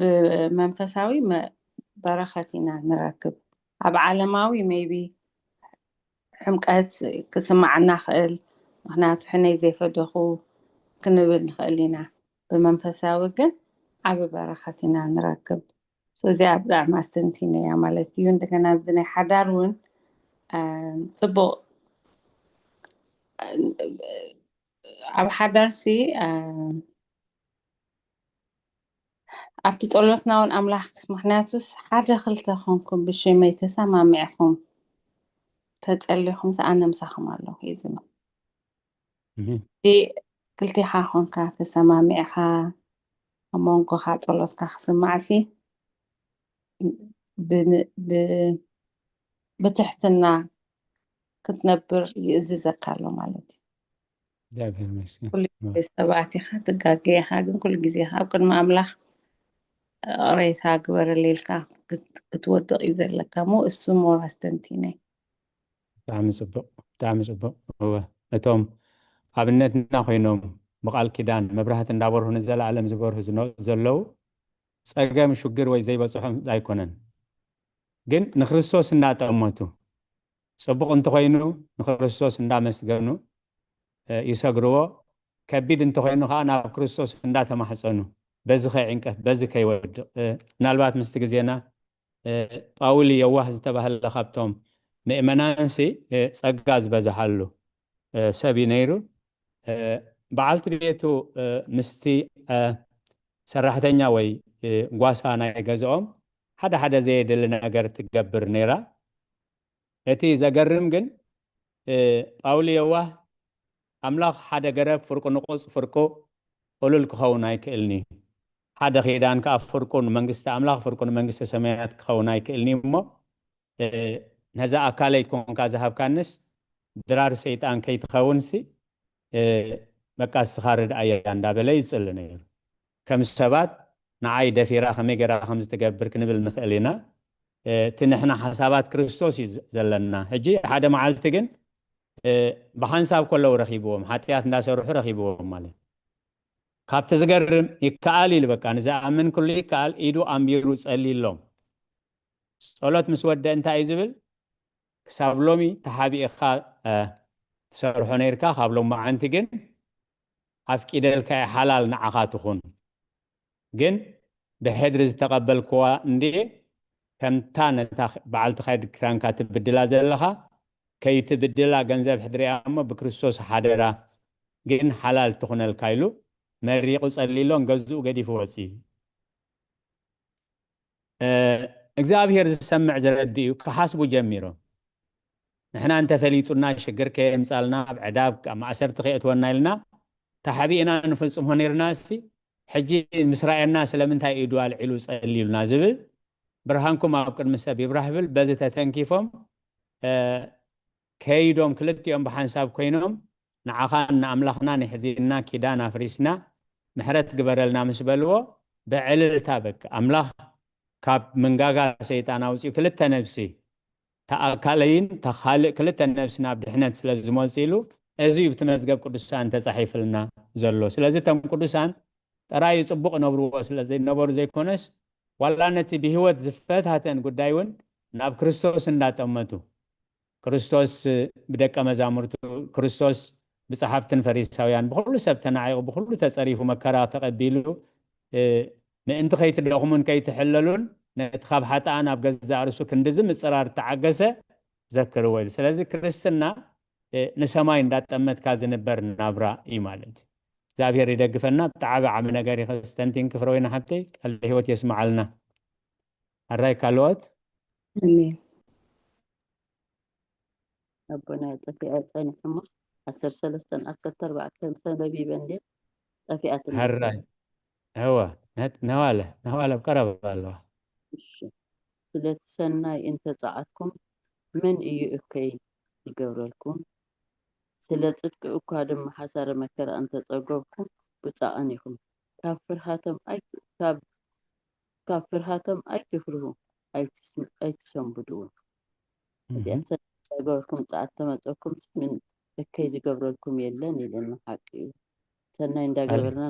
ብመንፈሳዊ መ-፣ በረኸት ኢና ንረክብ። ኣብ ዓለማዊ ሜይቢ ሕምቀት ክስማዓና ክእል፣ ምኽንያቱ ሕነይ ዘይፈደኹ ክንብል ንኽእል ኢና። ብመንፈሳዊ ግን ዓቢ በረኸት ኢና ንረክብ። So እዚኣ ብጣዕሚ ኣስተንቲነያ ማለት እዩ። እንደገና ኣብዚ ናይ ሓዳር እውን፣ እ፣ ጽቡቕ፣ እ፣ ኣብ ሓዳርሲ፣ እ፣ ኣብቲ ጸሎትና እውን ኣምላኽ፣ ምኽንያቱስ ሓደ ክልተ ኮንኩም ብሽመይ ተሰማሚዕኹም ተጸሊኹምስ ኣነ ምሳኹም ኣለኹ እዩ ዝብል። እህ፣ እቲ ክልቲኻ ኮንካ ተሰማሚዕኻ ኣብ መንጎኻ ጸሎትካ ክስማዕሲ ብ-፣ ብ-፣ ብትሕትና ክትነብር ይእዝዘካ ኣሎ ማለት እዩ። እግዚኣብሔር ይመስገን። ኩሉ ግዜ ሰባት ኢኻ ትጋገ ኢኻ፣ ግን ኩሉ ግዜ ኢኻ ኣብ ቅድሚ ኣምላኽ ቅሬታ ግበረለይ ኢልካ ክት-፣ ክትወድቕ እዩ ዘለካ እሞ እሱ ሞር ኣስተንቲነ። ብጣዕሚ ጽቡቕ፣ ብጣዕሚ ጽቡቕ። እወ፣ እቶም ኣብነትና ኮይኖም ብቓል ኪዳን መብራህቲ እንዳበርሁ ንዘለኣለም ዝበርሁ ዝነ-፣ ዘለዉ ጸገም ሽግር ወይ ዘይበጽሖም ኣይኮነን፣ ግን ንክርስቶስ እንዳጠመቱ ጽቡቕ እንተኾይኑ ንክርስቶስ እንዳመስገኑ፣ እ፣ ይሰግርዎ። ከቢድ እንተኾይኑ ኸዓ ናብ ክርስቶስ እንዳተማሕጸኑ በዚ ከይዕንቀፍ፣ በዚ ከይወድቕ፣ እ፣ ምናልባት ምስቲ ግዜና፣ እ፣ ጳውሊ የዋህ ዝተባህለ ካብቶም ምእመናንሲ፣ እ፣ ጸጋ ዝበዝሓሉ፣ እ፣ ሰብ እዩ ነይሩ። እ፣ በዓልቲ ቤቱ፣ እ፣ ምስቲ፣ እ፣ ሰራሕተኛ ወይ፣ እ፣ ጓሳ ናይ ገዝኦም ሓደ ሓደ ዘየድሊ ነገር ትገብር ነይራ። እቲ ዘገርም ግን፣ እ፣ ጳውሊ የዋህ ኣምላኽ ሓደ ገረብ ፍርቁ ንቑጽ ፍርቁ ቅሉል ክኸውን ኣይክእልን እዩ። ሓደ ኪዳን ከኣ ፍርቁ ንመንግስቲ ኣምላኽ ፍርቁ ንመንግስቲ ሰማያት ክኸውን ኣይክእልን እዩ እሞ፣ እ፣ ነዛ ኣካለይ ኮንካ ዝሃብካንስ ድራር ሰይጣን ከይትኸውንሲ፣ እ፣ በቃ እስኻ ርድኣያ እንዳበለ ይጽሊ ነይሩ። ከም ሰባት ንዓይ ደፊራ ከመይ ገይራ ከም ዝትገብር ክንብል ንኽእል ኢና። እ፣ እቲ ንሕና ሓሳባት ክርስቶስ እዩ ዘ-፣ ዘለና። ሕጂ ሓደ መዓልቲ ግን፣ እ፣ ብሓንሳብ ከለዉ ረኺብዎም፣ ሓጢኣት እንዳሰርሑ ረኺብዎም ማለት። ካብቲ ዝገርም ይከኣል ኢሉ በቃ፣ ንዝኣምን ኩሉ ይከኣል፣ ኢዱ ኣንቢሩ ጸልይሎም። ጸሎት ምስ ወደ እንታይ እዩ ዝብል? ክሳብ ሎሚ ተሓቢእኻ፣ እ፣ ትሰርሖ ነይርካ፣ ካብ ሎማዓንቲ ግን ኣፍቂደልካ እየ፣ ሓላል ንዓኻ ትኹን። ግን ብሕድሪ ዝተቐበልክዋ እንድየ፣ ከምታ ነታ በዓልቲ ካይድ ክዳንካ ትብድላ ዘለኻ፣ ከይትብድላ ገንዘብ ሕድሪያ እሞ ብክርስቶስ ሓደራ ግን ሓላል ትኹነልካ ኢሉ መሪቑ ጸሊሎን ገዝኡ ገዲፉ ወጺኡ። እ፣ እግዚኣብሔር ዝሰምዕ ዝረድእ እዩ ክሓስቡ ጀሚሮም። ንሕና እንተፈሊጡና ሽግር ከየምጻልና ኣብ ዕዳብ ኣብ ማእሰርቲ ከየእትወና ኢልና ተሓቢእና ንፍጽሞ ነይርና እሲ፣ ሕጂ ምስ ረኣየና ስለምንታይ ኢዱ ኣልዒሉ ጸልዩልና ዝብል ብርሃንኩም ኣብ ቅድሚ ሰብ ይብራህ ይብል። በዚ ተተንኪፎም፣ እ፣ ከይዶም ክልቲኦም ብሓንሳብ ኮይኖም ንዓኻን ንኣምላኽናን የሕዚንና፣ ኪዳን ኣፍሪስና፣ ምሕረት ግበረልና ምስ በልዎ፣ ብዕልልታ በቃ ኣምላኽ ካብ መንጋጋ ሰይጣን ኣውጺኡ ክልተ ነብሲ፣ እታ ኣካለይን እታ ካልእ ክልተ ነብሲ ናብ ድሕነት ስለ ዝመጽእ ኢሉ፣ እዚ እዩ ብቲ መዝገብ ቅዱሳን ተጻሒፍልና ዘሎ። ስለዚ እቶም ቅዱሳን ጥራይ ጽቡቕ ነብርዎ ስለ ዘይነበሩ ዘይኮነስ፣ ዋላ ነቲ ብህይወት ዝፈታተን ጉዳይ እውን ናብ ክርስቶስ እንዳጠመቱ፣ ክርስቶስ ብደቀ መዛሙርቱ፣ ክርስቶስ ብጸሓፍትን ፈሪሳውያን፣ ብኹሉ ሰብ ተናዒቑ፣ ብኹሉ ተጸሪፉ፣ መከራ ተቐቢሉ፣ እ፣ ምእንቲ ከይትደኽሙን ከይትሕለሉን፣ ነቲ ካብ ሓጥኣን ኣብ ገዛእ ርእሱ ክንድዚ ምጽራር ተዓገሰ፣ ዘክርዎ ኢሉ። ስለዚ ክርስትና፣ እ፣ ንሰማይ እንዳጠመትካ ዝንበር ናብራ እዩ ማለት እዩ። እግዚኣብሔር ይደግፈና። ብጣዕሚ ዓቢ ነገር እዩ። ከስተንቲን ክፍረወይና ሓብተይ፣ ቃለ ህይወት የስምዓልና። ኣራይ ካልኦት? ኣሜን። ኣቦና ጠፊኣ ጸኒሑ እሞ ዓሰርተ ሰለስተን ዓሰርተ ኣርባዕተን ተነቢበን ድየን? ጠፊኣትና። ሕራይ። እወ፣ ነት-፣ ነዋለ፣ ነዋለ ኣብ ቀረባ ኣለዋ። እሺ። ስለቲ ሰናይ እንተ ጸዓትኩም፣ መን እዩ እከይ ዝገብረልኩም? ስለ ጽድቂ እኳ ድማ ሓሳረ መከራ እንተ ጸገብኩም፣ ብጻኣን ኢኹም። ካብ ፍርሃቶም ኣይ-፣ ካብ፣ ካብ ፍርሃቶም ኣይትፍርሁ፣ ኣይትስ-፣ ኣይትሰንብዱ እውን። እዚኣ እህ። ሰናይ እንዳገበርኩም ጸዓት ተመጸኩም፣ ምን እከይ ዝገብረልኩም የለን ኢለና። ሓቂ እዩ። ሰናይ እንዳገበርና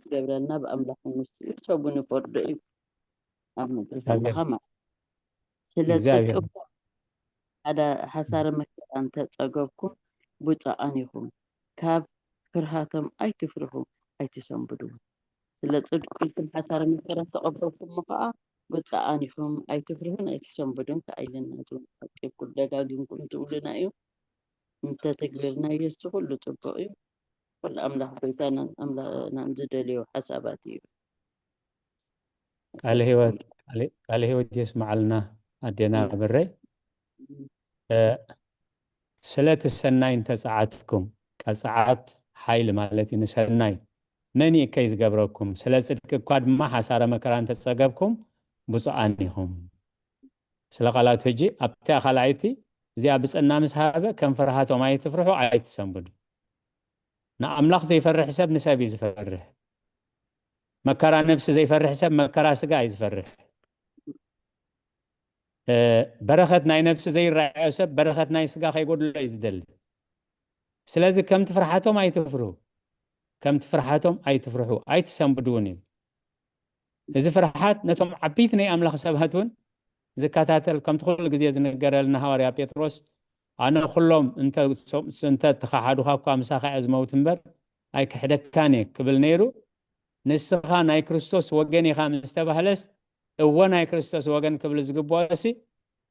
ዝገብረልና ብኣምላኽ ንሱ እዩ፣ ሰቡ ንፈርዶ እዩ። ኣብ ምድሪ ዘለኻ ማለት። ስለ ጽድቂ እኳ ሓደ ሓሳረ መከራ እንተ ጸገብኩም፣ ብፁዓን ኢኹም። ካብ ፍርሃቶም ኣይትፍርሁ፣ ኣይትሰንብዱ። ስለ ጽድቂ ኢልኩም ሓሳረ መከራ ተቐበልኩሞ ኸኣ፣ ብፁዓን ኢኹም፣ ኣይትፍርሁን ኣይትሰንብዱን ከኣ ኢልና፣ እዚ እውን ሓቂ እዩ። ኩሉ ደጋጊምኩም ትብሉና እዩ። እንተተግቢርናዮ፣ እዚ ኩሉ ጽቡቕ እዩ። ኩሉ ኣምላኽ ጎይታናን ኣምላኽናን ዝደልዮ ሓሳባት እዩ። ቃለ ህይወት፣ ቃለ፣ ቃለ ህይወት የስምዓልና ኣዴና እም። ብረይ። እም። እ፣ ስለቲ ሰናይ እንተ ጸዓትኩም፣ ቃል ጸዓት ሓይሊ ማለት እዩ ንሰናይ። መን እዩ እከይ ዝገብረኩም? ስለ ጽድቂ እኳ ድማ ሓሳረ መከራ እንተ ጸገብኩም፣ ብፁዓን ኢኹም። ስለ ቃላቱ ሕጂ ኣብታ ካልኣይቲ እዚኣ ብጽና ምስ ሃበ፣ ከም ፍርሃቶም ኣይትፍርሑ፣ ኣይትሰንብዱ። ንኣምላኽ ዘይፈርሕ ሰብ ንሰብ እዩ ዝፈርሕ። መከራ ነብሲ ዘይፈርሕ ሰብ መከራ ስጋ እዩ ዝፈርሕ። እ፣ በረኸት ናይ ነብሲ ዘይረኣዮ ሰብ በረኸት ናይ ስጋ ከይጎድሎ እዩ ዝደሊ። ስለዚ ከምቲ ፍርሓቶም ኣይትፍርሁ፣ ከምቲ ፍርሓቶም ኣይትፍርሑ፣ ኣይትሰንብዱ እውን እዩ። እዚ ፍርሓት ነቶም ዓበይቲ ናይ ኣምላኽ ሰባት እውን ዝከታተል፣ ከምቲ ኩሉ ግዜ ዝንገረልና ሃዋርያ ጴጥሮስ፣ "ኣነ ኩሎም እንተ፣ እንተ ተኻሓዱኻ እኳ ምሳኻ እየ ዝመውት እምበር ኣይክሕደካን እየ" ክብል ነይሩ። ንስኻ ናይ ክርስቶስ ወገን ኢኻ ምስ ተባህለስ፣ እወ ናይ ክርስቶስ ወገን ክብል ዝግብኦሲ፣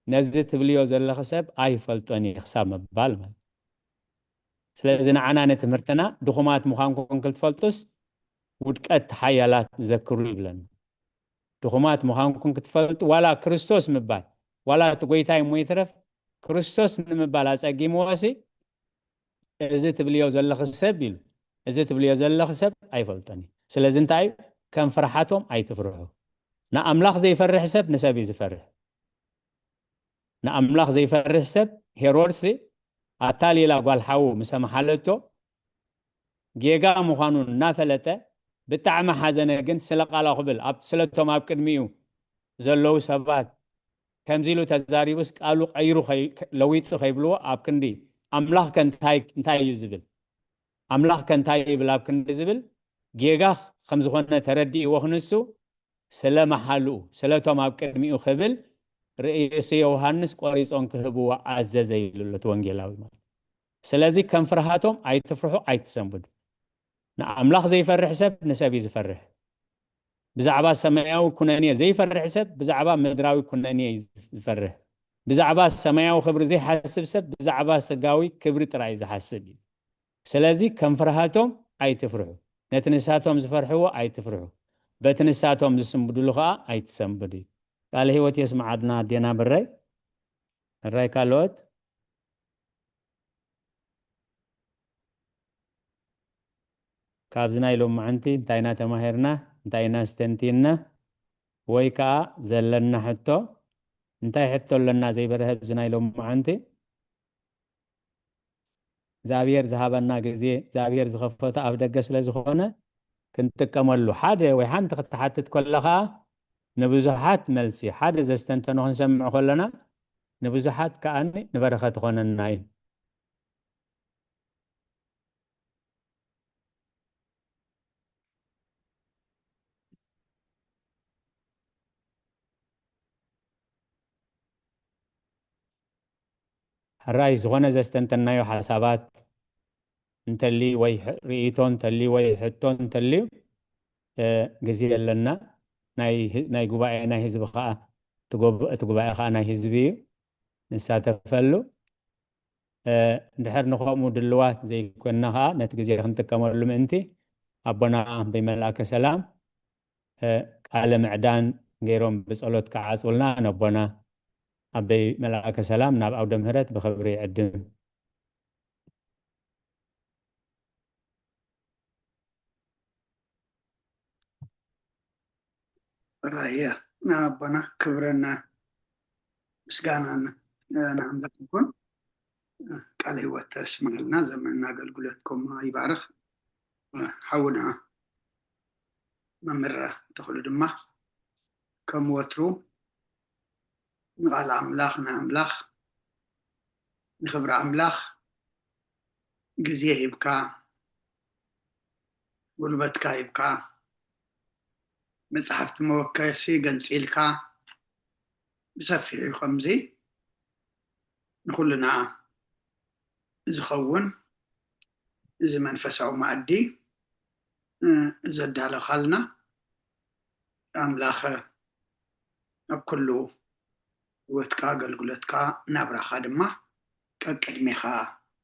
ነዚ ትብልዮ ዘለኺ ሰብ ኣይፈልጦን እየ ክሳብ ምባል ማለት። ስለዚ ንዓና ንትምህርትና ድኹማት ምዃንኩም ክትፈልጡስ ውድቀት ሓያላት ዘክሩ ይብለና። ድኹማት ምዃንኩም ክትፈልጡ ዋላ ክርስቶስ ምባል፣ ዋላ እቲ ጎይታይ እሞ ይትረፍ ክርስቶስ ንምባል ኣጸጊምዎሲ፣ እዚ ትብልዮ ዘለኺ ሰብ ኢሉ፣ እዚ ትብልዮ ዘለኺ ሰብ ኣይፈልጦን እዩ። ስለዚ እንታይ እዩ? ከም ፍርሓቶም ኣይትፍርሑ። ንኣምላኽ ዘይፈርሕ ሰብ ንሰብ እዩ ዝፈርሕ። ንኣምላኽ ዘይፈርሕ ሰብ ሄሮድስ ኣታሊላ ጓል ሓዉ ምስ ኣምሓለቶ ጌጋ ምዃኑ እናፈለጠ ብጣዕሚ ሓዘነ። ግን ስለ ቃላ ክብል ኣብ ስለቶም ኣብ ቅድሚኡ ዘለዉ ሰባት ከምዚ ኢሉ ተዛሪቡስ ቃሉ ቀይሩ ከይ- ለዊጡ ከይብልዎ ኣብ ክንዲ ኣምላኽ ከ እንታይ እንታይ እዩ ዝብል ኣምላኽ ከ እንታይ ይብል ኣብ ክንዲ ዝብል ጌጋ ከም ዝኾነ ተረዲእዎ ክንሱ ስለ መሓልኡ ስለቶም ኣብ ቅድሚኡ ክብል ርእሲ ዮሃንስ ቆሪጾም ክህብዎ ኣዘዘ ይብሉ እቲ ወንጌላዊ ማለት። ስለዚ ከም ፍርሃቶም ኣይትፍርሑ ኣይትሰንብዱ። ንኣምላኽ ዘይፈርሕ ሰብ ንሰብ እዩ ዝፈርሕ። ብዛዕባ ሰማያዊ ኩነኔ ዘይፈርሕ ሰብ ብዛዕባ ምድራዊ ኩነኔ እዩ ዝፈርሕ። ብዛዕባ ሰማያዊ ክብሪ ዘይሓስብ ሰብ ብዛዕባ ስጋዊ ክብሪ ጥራይ እዩ ዝሓስብ እዩ። ስለዚ ከም ፍርሃቶም ኣይትፍርሑ። ነቲ ንሳቶም ዝፈርሕዎ ኣይትፍርሑ። በቲ ንሳቶም ዝስንብድሉ ኸኣ ኣይትሰንብዱ። ቃለ ህይወት የስምዓልና ኣዴና ብረይ። ሕራይ ካልኦት ካብዚ ናይ ሎማዓንቲ እንታይ ኢና ተማሂርና? እንታይ ኢና ኣስተንቲና? ወይ ከኣ ዘለና ሕቶ እንታይ ሕቶ ኣለና ዘይበርሀ ኣብዚ ናይ ሎማዓንቲ? እግዚኣብሔር ዝሃበና ግዜ እግዚኣብሔር ዝኸፈቶ ኣፍ ደገ ስለ ዝኾነ ክንጥቀመሉ ሓደ ወይ ሓንቲ ክትሓትት ከሎ ኸዓ ንብዙሓት መልሲ ሓደ ዘስተንተኖ ክንሰምዕ ከለና ንብዙሓት ከዓኒ ንበረኸት ይኾነና እዩ። ሕራይ ዝኾነ ዘስተንተናዮ ሓሳባት እንተልዩ ወይ ርኢቶ እንተልዩ ወይ ሕቶ እንተልዩ ግዜ ኣለና። ናይ ጉባኤ ናይ ህዝቢ ከዓ እቲ ጉባኤ ከዓ ናይ ህዝቢ እዩ፣ ንሳተፈሉ። እንድሕር ንኸምኡ ድልዋት ዘይኮንና ከዓ ነቲ ግዜ ክንጥቀመሉ ምእንቲ ኣቦና ኣቦይ መልኣከ ሰላም ቃለ ምዕዳን ገይሮም ብጸሎት ክዓጽውልና ነቦና ኣቦይ መልኣከ ሰላም ናብ ኣውደ ምህረት ብኽብሪ ይዕድም። ራያ ንኣቦና ክብርን ምስጋናን ንኣምላኽ ይኹን። ቃለ ህይወት ተስምዓልና፣ ዘመንና ኣገልግሎትኩም ይባርኽ። ሓውና መምህር ተኽሉ ድማ ከም ወትሩ ንቓል ኣምላኽ ንኣምላኽ ንኽብሪ ኣምላኽ ግዜ ሂብካ ጉልበትካ ሂብካ መፅሓፍቲ መወከሲ ገንፂልካ ብሰፊሑ ከምዚ ንኩልና ዝኸውን እዚ መንፈሳዊ መኣዲ ዘዳለኻልና ኣምላኽ ኣብ ኩሉ ህይወትካ ኣገልግሎትካ ናብራኻ ድማ ቀቅድሜኻ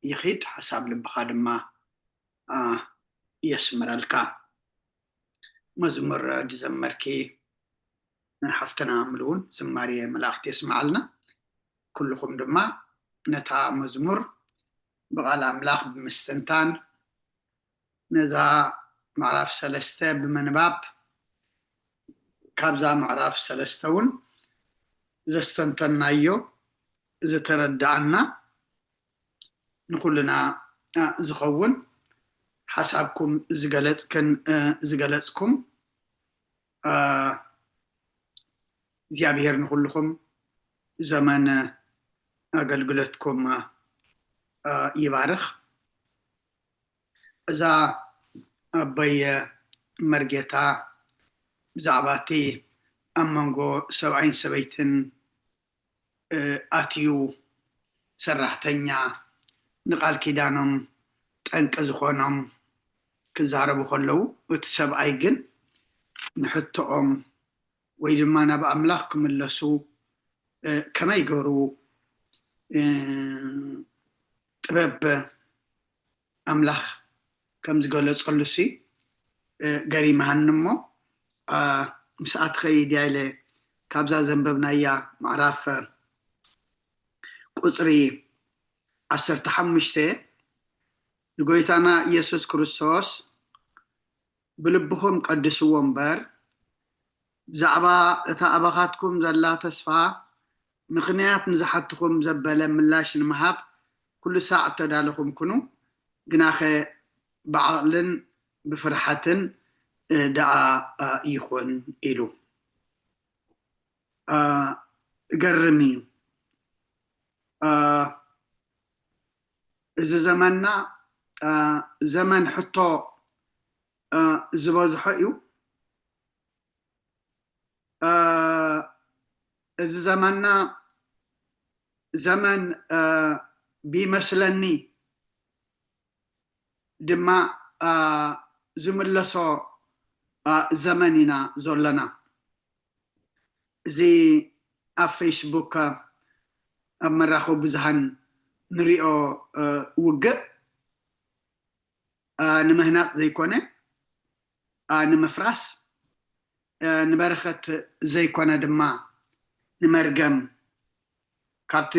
ይኺድ ሓሳብ ልብኻ ድማ የስምረልካ። መዝሙር ዝዘመርኪ ሓፍትና ምሉውን ዝማሬ መላእኽቲ የስምዓልና። ኩልኹም ድማ ነታ መዝሙር ብቓል ኣምላኽ ብምስትንታን ነዛ ምዕራፍ ሰለስተ ብምንባብ ካብዛ ምዕራፍ ሰለስተ እውን ዘስተንተናዮ ዝተረዳኣና ንኩልና ዝኸውን ሓሳብኩም ዝገለጽክን ዝገለጽኩም እግዚኣብሔር ንኩልኹም ዘመን ኣገልግሎትኩም ይባርኽ። እዛ ኣቦይ መርጌታ ብዛዕባ እቲ ኣብ መንጎ ሰብኣይን ሰበይትን ኣትዩ ሰራሕተኛ ንቃል ኪዳኖም ጠንቂ ዝኾኖም ክዛረቡ ከለዉ እቲ ሰብኣይ ግን ንሕቶኦም ወይ ድማ ናብ ኣምላኽ ክምለሱ ከመይ ገሩ ጥበብ ኣምላኽ ከም ዝገለጸሉ ሲ ገሪመሃኒ እሞ ምስኣ ትኸይድ እያ ኢለ ካብዛ ዘንበብናያ ምዕራፍ ቁፅሪ ዓሰርተ ሓሙሽተ ንጎይታና ኢየሱስ ክርስቶስ ብልብኹም ቀድስዎ እምበር ብዛዕባ እታ ኣባኻትኩም ዘላ ተስፋ ምኽንያት ንዝሓትኹም ዘበለ ምላሽ ንምሃብ ኩሉ ሳዕ እተዳለኹም ኩኑ፣ ግናኸ ብዓቕልን ብፍርሓትን ደኣ ይኹን ኢሉ። እገርም እዩ። እዚ ዘመንና ዘመን ሕቶ ዝበዝሖ እዩ። እዚ ዘመንና ዘመን ብይመስለኒ ድማ ዝምለሶ ዘመን ኢና ዘለና። እዚ ኣብ ፌስቡክ ኣብ መራኸቢ ብዙሃን ንሪኦ ውግእ ንምህናፅ ዘይኮነ ንምፍራስ ንበረኸት ዘይኮነ ድማ ንመርገም ካብቲ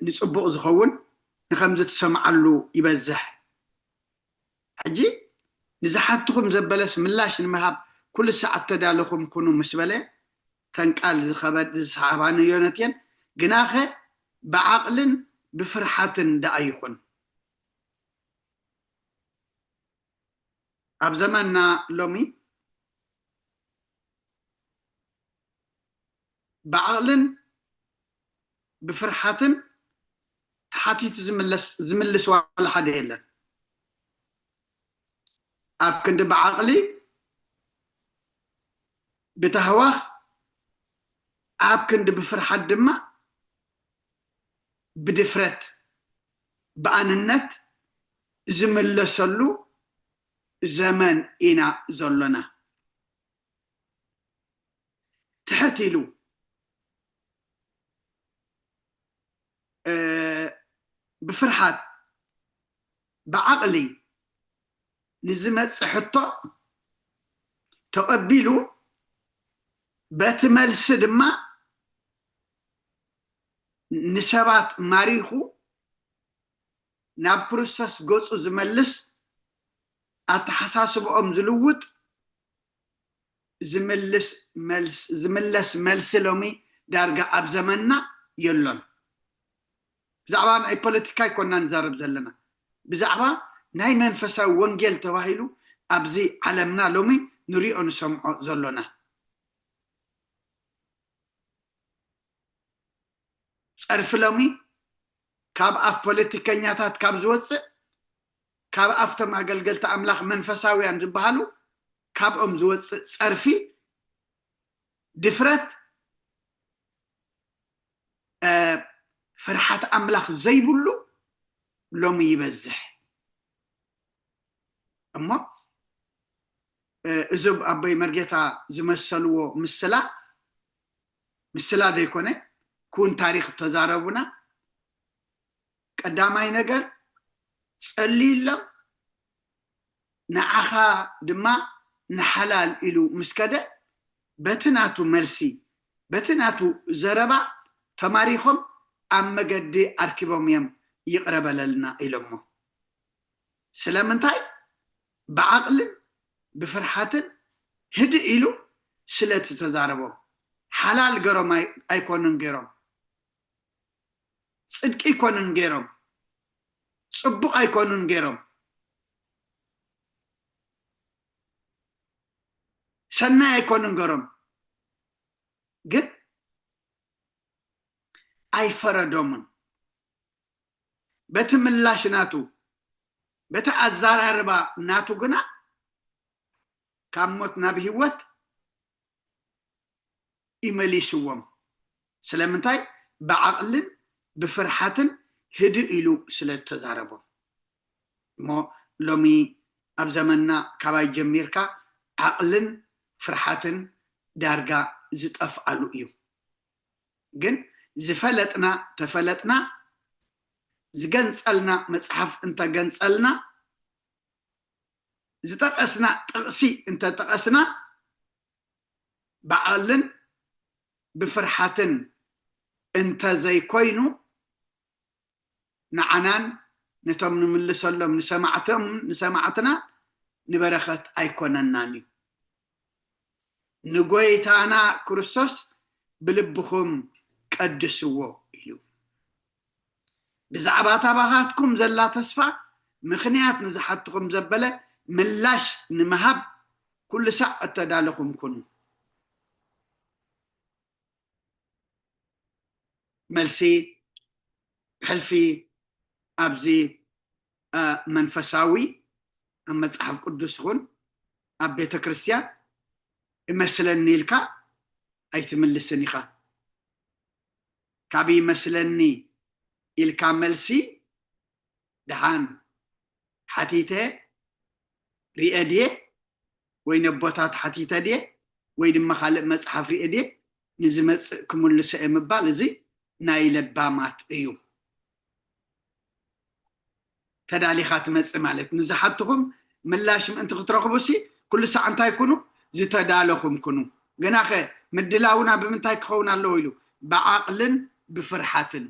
ንፅቡቕ ዝኸውን ንከምዚ ትሰምዓሉ ይበዝሕ። ሕጂ ንዝሓትኹም ዘበለስ ምላሽ ንምሃብ ኩሉ ሰዓት ተዳለኹም ኩኑ ምስ በለ ተንቃል ዝኸበድ ዝሰሓባን ዮነት እየን። ግናኸ ብዓቕልን ብፍርሓትን ደኣ ይኹን። ኣብ ዘመንና ሎሚ ብዓቕልን ብፍርሓትን ተሓቲቱ ዝምልስ ዋላ ሓደ የለን። ኣብ ክንዲ ብዓቕሊ ብታህዋኽ ኣብ ክንዲ ብፍርሓት ድማ ብድፍረት ብኣንነት ዝምለሰሉ ዘመን ኢና ዘሎና። ትሕት ኢሉ ብፍርሓት ብዓቕሊ ንዝመፅእ ሕቶ ተቐቢሉ በቲ መልሲ ድማ ንሰባት ማሪኹ ናብ ክርስቶስ ገፁ ዝመልስ ኣተሓሳስብኦም ዝልውጥ ዝምልስ መልስ ዝምለስ መልሲ ሎሚ ዳርጋ ኣብ ዘመንና የሎን። ብዛዕባ ናይ ፖለቲካ ኣይኮና ንዛረብ ዘለና፣ ብዛዕባ ናይ መንፈሳዊ ወንጌል ተባሂሉ ኣብዚ ዓለምና ሎሚ ንሪኦ ንሰምዖ ዘሎና ጸርፊ ሎሚ ካብ ኣፍ ፖለቲከኛታት ካብ ዝወፅእ ካብ ኣፍቶም ኣገልገልቲ ኣምላኽ መንፈሳውያን ዝበሃሉ ካብኦም ዝወፅእ ጸርፊ ድፍረት ፍርሓት ኣምላኽ ዘይብሉ ሎሚ ይበዝሕ እሞ እዚ ኣቦይ መርጌታ ዝመሰልዎ ምስላ ምስላ ዘይኮነ ክውን ታሪኽ ተዛረቡና። ቀዳማይ ነገር ጸልይሎም ንዓኻ ድማ ንሓላል ኢሉ ምስ ከደ በቲ ናቱ መልሲ በቲ ናቱ ዘረባ ተማሪኾም ኣብ መገዲ ኣርኪቦም እዮም ይቕረ በለልና ኢሎሞ። ስለምንታይ ብዓቕልን ብፍርሓትን ህድእ ኢሉ ስለቲ ተዛረቦም ሓላል ገሮም ኣይኮኑን ገይሮም ጽድቂ ኣይኮኑን ገይሮም ጽቡቕ ኣይኮኑን ገይሮም ሰናይ ኣይኮኑን ገይሮም ግን ኣይፈረዶምን በቲ ምላሽ ናቱ በቲ ኣዘራርባ ናቱ ግና ካብ ሞት ናብ ህይወት ይመሊስዎም። ስለምንታይ? ብዓቕልን ብፍርሓትን ህድእ ኢሉ ስለ እተዛረቦም። እሞ ሎሚ ኣብ ዘመንና ካባይ ጀሚርካ ዓቕልን ፍርሓትን ዳርጋ ዝጠፍኣሉ እዩ። ግን ዝፈለጥና ተፈለጥና፣ ዝገንጸልና መጽሓፍ እንተገንጸልና፣ ዝጠቐስና ጥቕሲ እንተጠቐስና፣ ብዓቕልን ብፍርሓትን እንተዘይኮይኑ፣ ንዓናን ነቶም ንምልሰሎም ንሰማዕቶም ንሰማዕትና ንበረኸት ኣይኮነናን እዩ። ንጎይታና ክርስቶስ ብልብኹም ቀድስዎ ኢሉ። ብዛዕባ ታባኻትኩም ዘላ ተስፋ ምኽንያት ንዝሓትኹም ዘበለ ምላሽ ንምሃብ ኩሉ ሳዕ እተዳለኹም ኩኑ። መልሲ፣ ብሕልፊ ኣብዚ መንፈሳዊ ኣብ መጽሓፍ ቅዱስ ይኹን ኣብ ቤተ ክርስቲያን እመስለኒ ኢልካ ኣይትምልስን ኢኻ። ካብ ይመስለኒ ኢልካ መልሲ ደሓን ሓቲተ ሪኤ ድየ ወይ ነቦታት ሓቲተ ድየ ወይ ድማ ካልእ መጽሓፍ ሪኤ ድየ ንዝመጽእ ክምልሶ እየ ምባል፣ እዚ ናይ ለባማት እዩ። ተዳሊኻ ትመጽእ ማለት ንዝሓትኹም ምላሽ ምእንቲ ክትረኽቡ ሲ ኩሉ ሳዕ እንታይ ኩኑ? ዝተዳለኹም ኩኑ። ግናኸ ምድላውና ብምንታይ ክኸውን ኣለዎ ኢሉ? ብዓቕልን ብፍርሓትን።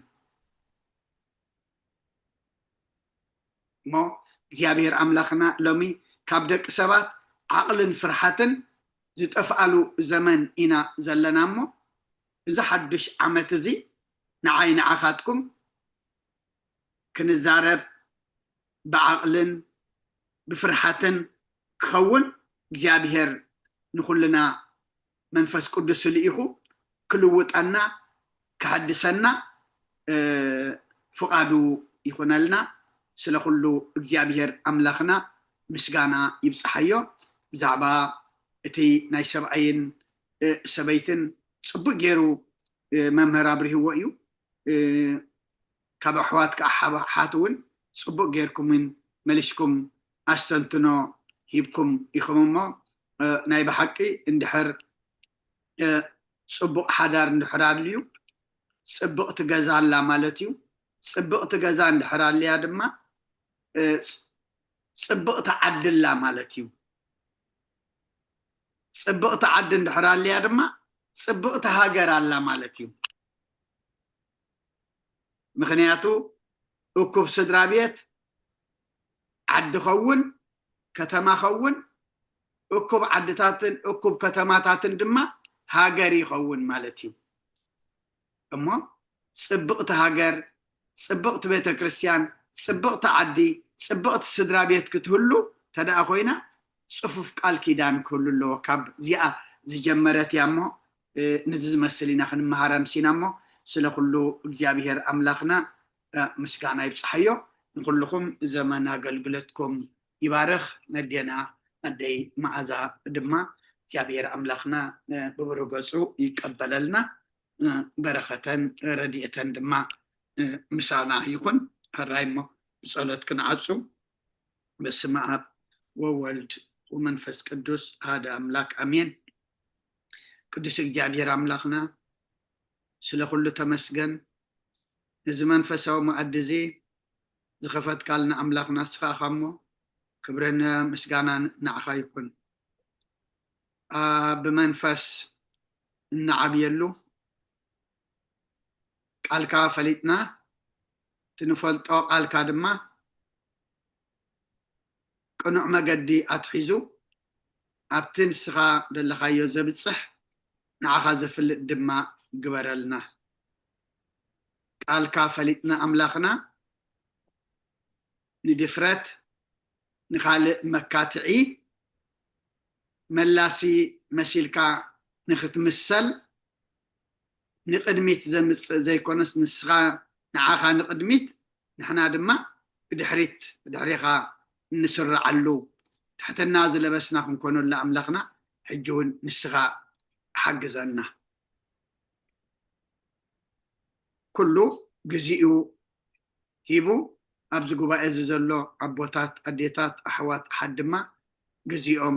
እሞ እግዚኣብሔር ኣምላኽና ሎሚ ካብ ደቂ ሰባት ዓቕልን ፍርሓትን ዝጠፍኣሉ ዘመን ኢና ዘለና። እሞ እዚ ሓዱሽ ዓመት እዚ ንዓይ ንዓኻትኩም ክንዛረብ ብዓቕልን ብፍርሓትን ክኸውን እግዚኣብሔር ንኹልና መንፈስ ቅዱስ ልኢኹ ክልውጠና ክሓድሰና ፍቓዱ ይኹነልና። ስለ ኩሉ እግዚኣብሔር ኣምላኽና ምስጋና ይብጽሓዮ። ብዛዕባ እቲ ናይ ሰብኣይን ሰበይትን ጽቡቅ ገይሩ መምህር ኣብሪህዎ እዩ። ካብ ኣሕዋት ከዓ ሓሓት እውን ጽቡቅ ገይርኩም እውን መሊስኩም ኣስተንትኖ ሂብኩም ኢኹም። እሞ ናይ ብሓቂ እንድሕር ጽቡቕ ሓዳር እንድሕር ኣልዩ ጽብቕቲ ገዛ ኣላ ማለት እዩ። ጽብቕቲ ገዛ እንድሕር ኣልያ ድማ ጽብቕቲ ዓዲ ኣላ ማለት እዩ። ጽብቕቲ ዓዲ እንድሕር ኣልያ ድማ ጽብቕቲ ሃገር ኣላ ማለት እዩ። ምኽንያቱ እኩብ ስድራ ቤት ዓዲ ኸውን፣ ከተማ ኸውን፣ እኩብ ዓድታትን እኩብ ከተማታትን ድማ ሃገር ይኸውን ማለት እዩ። እሞ ጽብቕቲ ሃገር፣ ጽብቕቲ ቤተ ክርስቲያን፣ ጽብቕቲ ዓዲ፣ ጽብቕቲ ስድራ ቤት ክትህሉ ተደኣ ኮይና ጽፉፍ ቃል ኪዳን ክህሉ ኣለዎ። ካብ እዚኣ ዝጀመረት እያ እሞ ንዚ ዝመስል ኢና ክንመሃር ኣምሲና እሞ ስለ ኩሉ እግዚኣብሔር ኣምላኽና ምስጋና ይብጽሓዮ። ንኩልኹም ዘመን ኣገልግሎትኩም ይባርኽ። ነዴና ኣደይ መዓዛ ድማ እግዚኣብሔር ኣምላኽና ብብሩህ ገጹ ይቀበለልና። በረኸተን ረድኤተን ድማ ምሳና ይኹን። ሕራይ እሞ ብጸሎት ክንዓጹ። በስመ ኣብ ወወልድ ወመንፈስ ቅዱስ ኣሃደ ኣምላክ ኣሜን። ቅዱስ እግዚኣብሔር ኣምላኽና ስለ ኩሉ ተመስገን። ነዚ መንፈሳዊ መኣዲ እዚ ዝኸፈትካልና ኣምላኽና ንስኻ ኢኻ እሞ ክብርን ምስጋናን ንዓኻ ይኹን። ብመንፈስ እንዓብየሉ ቃልካ ፈሊጥና እቲ ንፈልጦ ቃልካ ድማ ቅኑዕ መገዲ ኣትሒዙ ኣብቲ ንስኻ ዘለኻዮ ዘብጽሕ ንዓኻ ዘፍልጥ ድማ ግበረልና። ቃልካ ፈሊጥና ኣምላኽና ንድፍረት ንኻልእ መካትዒ መላሲ መሲልካ ንኽትምሰል ንቕድሚት ዘምጽእ ዘይኮነስ ንስኻ ንዓኻ ንቕድሚት ንሕና ድማ ብድሕሪት ብድሕሪኻ እንስርዓሉ ትሕትና ዝለበስና ክንኮነሉ ኣምላኽና ሕጂ እውን ንስኻ ሓግዘና። ኩሉ ግዚኡ ሂቡ ኣብዚ ጉባኤ እዚ ዘሎ ኣቦታት ኣዴታት ኣሕዋት ኣሓት ድማ ግዚኦም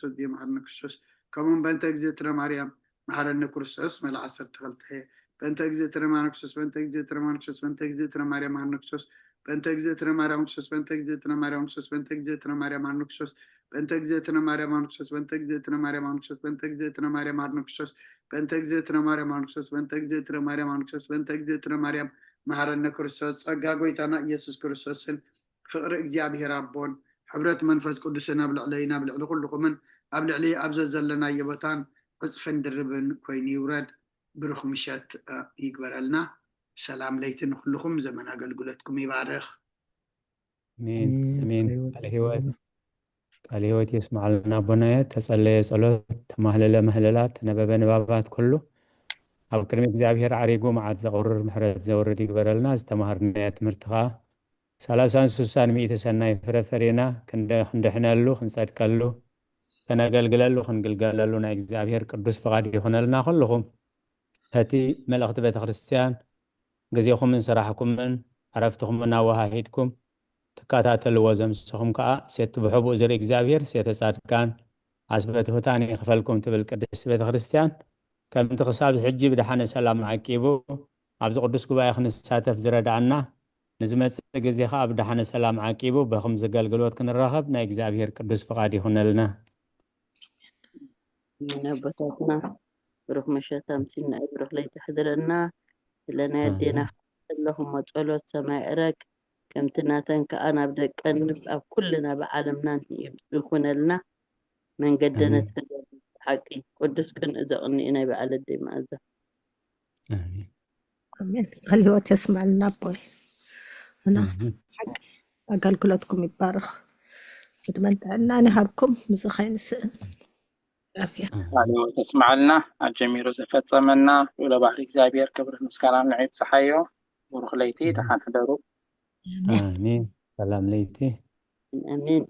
ክርስቶስ ዲዮ መሓረነ ክርስቶስ። ከምኡውን በእንተ እግዝእትነ ማርያም መሓረነ ክርስቶስ። መለ ዓሰርተ ክልተ። በእንተ እግዝእትነ ማርያም ክርስቶስ በእንተ እግዝእትነ ማርያም ክርስቶስ በእንተ እግዝእትነ ማርያም መሓረነ ክርስቶስ። በእንተ እግዝእትነ ማርያም ክርስቶስ በእንተ እግዝእትነ ማርያም ክርስቶስ በእንተ እግዝእትነ ማርያም መሓረነ ክርስቶስ። በእንተ እግዝእትነ ማርያም መሓረነ ክርስቶስ በእንተ እግዝእትነ ማርያም መሓረነ ክርስቶስ በእንተ እግዝእትነ ማርያም መሓረነ ክርስቶስ። በእንተ እግዝእትነ ማርያም መሓረነ ክርስቶስ በእንተ እግዝእትነ ማርያም መሓረነ ክርስቶስ በእንተ እግዝእትነ ማርያም መሓረነ ክርስቶስ። ጸጋ ጎይታና ኢየሱስ ክርስቶስን ፍቕሪ እግዚኣብሔር ኣቦን ሕብረት መንፈስ ቅዱስን ኣብ ልዕለይና ኣብ ልዕሊ ኩልኹምን ኣብ ልዕሊ ኣብ ዘዘለናዮ ቦታን ዕጽፍን ድርብን ኮይኑ ይውረድ። ብሩኽ ምሸት ይግበረልና። ሰላም ለይቲ ንኩልኹም። ዘመን ኣገልግሎትኩም ይባርኽ። ኣሜን ኣሜን። ቃለ ህይወት ቃለ ህይወት የስማዓልና ኣቦናየ። ተጸለየ ጸሎት፣ ተማህለለ ምህለላት፣ ተነበበ ንባባት ኩሉ ኣብ ቅድሚ እግዚኣብሔር ዓሪጉ መዓት ዘቑርር ምሕረት ዘውርድ ይግበረልና። ዝተማሃርናዮ ትምህርቲ ኸኣ ሰላሳን ስሳን ሚእቲ ሰናይ ፍረ ፈሪና ክንደ- ክንድሕነሉ ክንጸድቀሉ ከነገልግለሉ ክንግልገለሉ ናይ እግዚኣብሔር ቅዱስ ፍቓድ ይኹነልና። ኩልኹም ነቲ መልእኽቲ ቤተ ክርስቲያን ግዜኹምን ስራሕኩምን ዕረፍትኹምን ኣወሃሂድኩም ትከታተልዎ ዘምሰኹም ከኣ ሴቲ ብሕቡእ ዝርኢ እግዚኣብሔር ሴተ ጻድቃን ዓስበ ትሑታን ይኽፈልኩም ትብል ቅድስቲ ቤተ ክርስቲያን። ከምቲ ክሳብ ሕጂ ብደሓነ ሰላም ዓቂቡ ኣብዚ ቅዱስ ጉባኤ ክንሳተፍ ዝረድኣና ንዝመጽእ ግዜ ከኣ ብደሓነ ሰላም ዓቂቡ በኽምዚ ኣገልግሎት ክንራኸብ ናይ እግዚኣብሔር ቅዱስ ፍቓድ ይኹነልና። ኣቦታትና ብሩኽ ምሸት ኣምሲልና እዩ፣ ብሩኽ ለይቲ ሕድረና። ስለ ናይ ኣዴና ዘለኹሞ ጸሎት ሰማይ ዕረግ ከምቲ ናተን ከኣ ናብ ደቀን ኣብ ኩልና ብዓለምና ይኹነልና። መንገደነት ፍርዲ ሓቂ ቅዱስ ቅንኢ ዘቕንኢ ናይ በዓል ኣደይ መኣዛ። ኣሜን። ኣሜን። ቃል ህይወት የስማልና ኣቦይ። እና ሓቂ ኣገልግሎትኩም ይባረኽ። ዕድመን ጥዕናን ይሃብኩም። ምዚ ከይንስእን። ኣሜን። ቃል ህይወት የስማዓልና። ኣጀሚሩ ዘፈጸመና ልዑለ ባህሪ እግዚኣብሔር ክብሪ ምስጋና ንዕኡ ይብጽሓዮ። ብሩኽ ለይቲ፣ ደሓን ሕደሩ። ኣሜን። ሰላም ለይቲ። ኣሜን።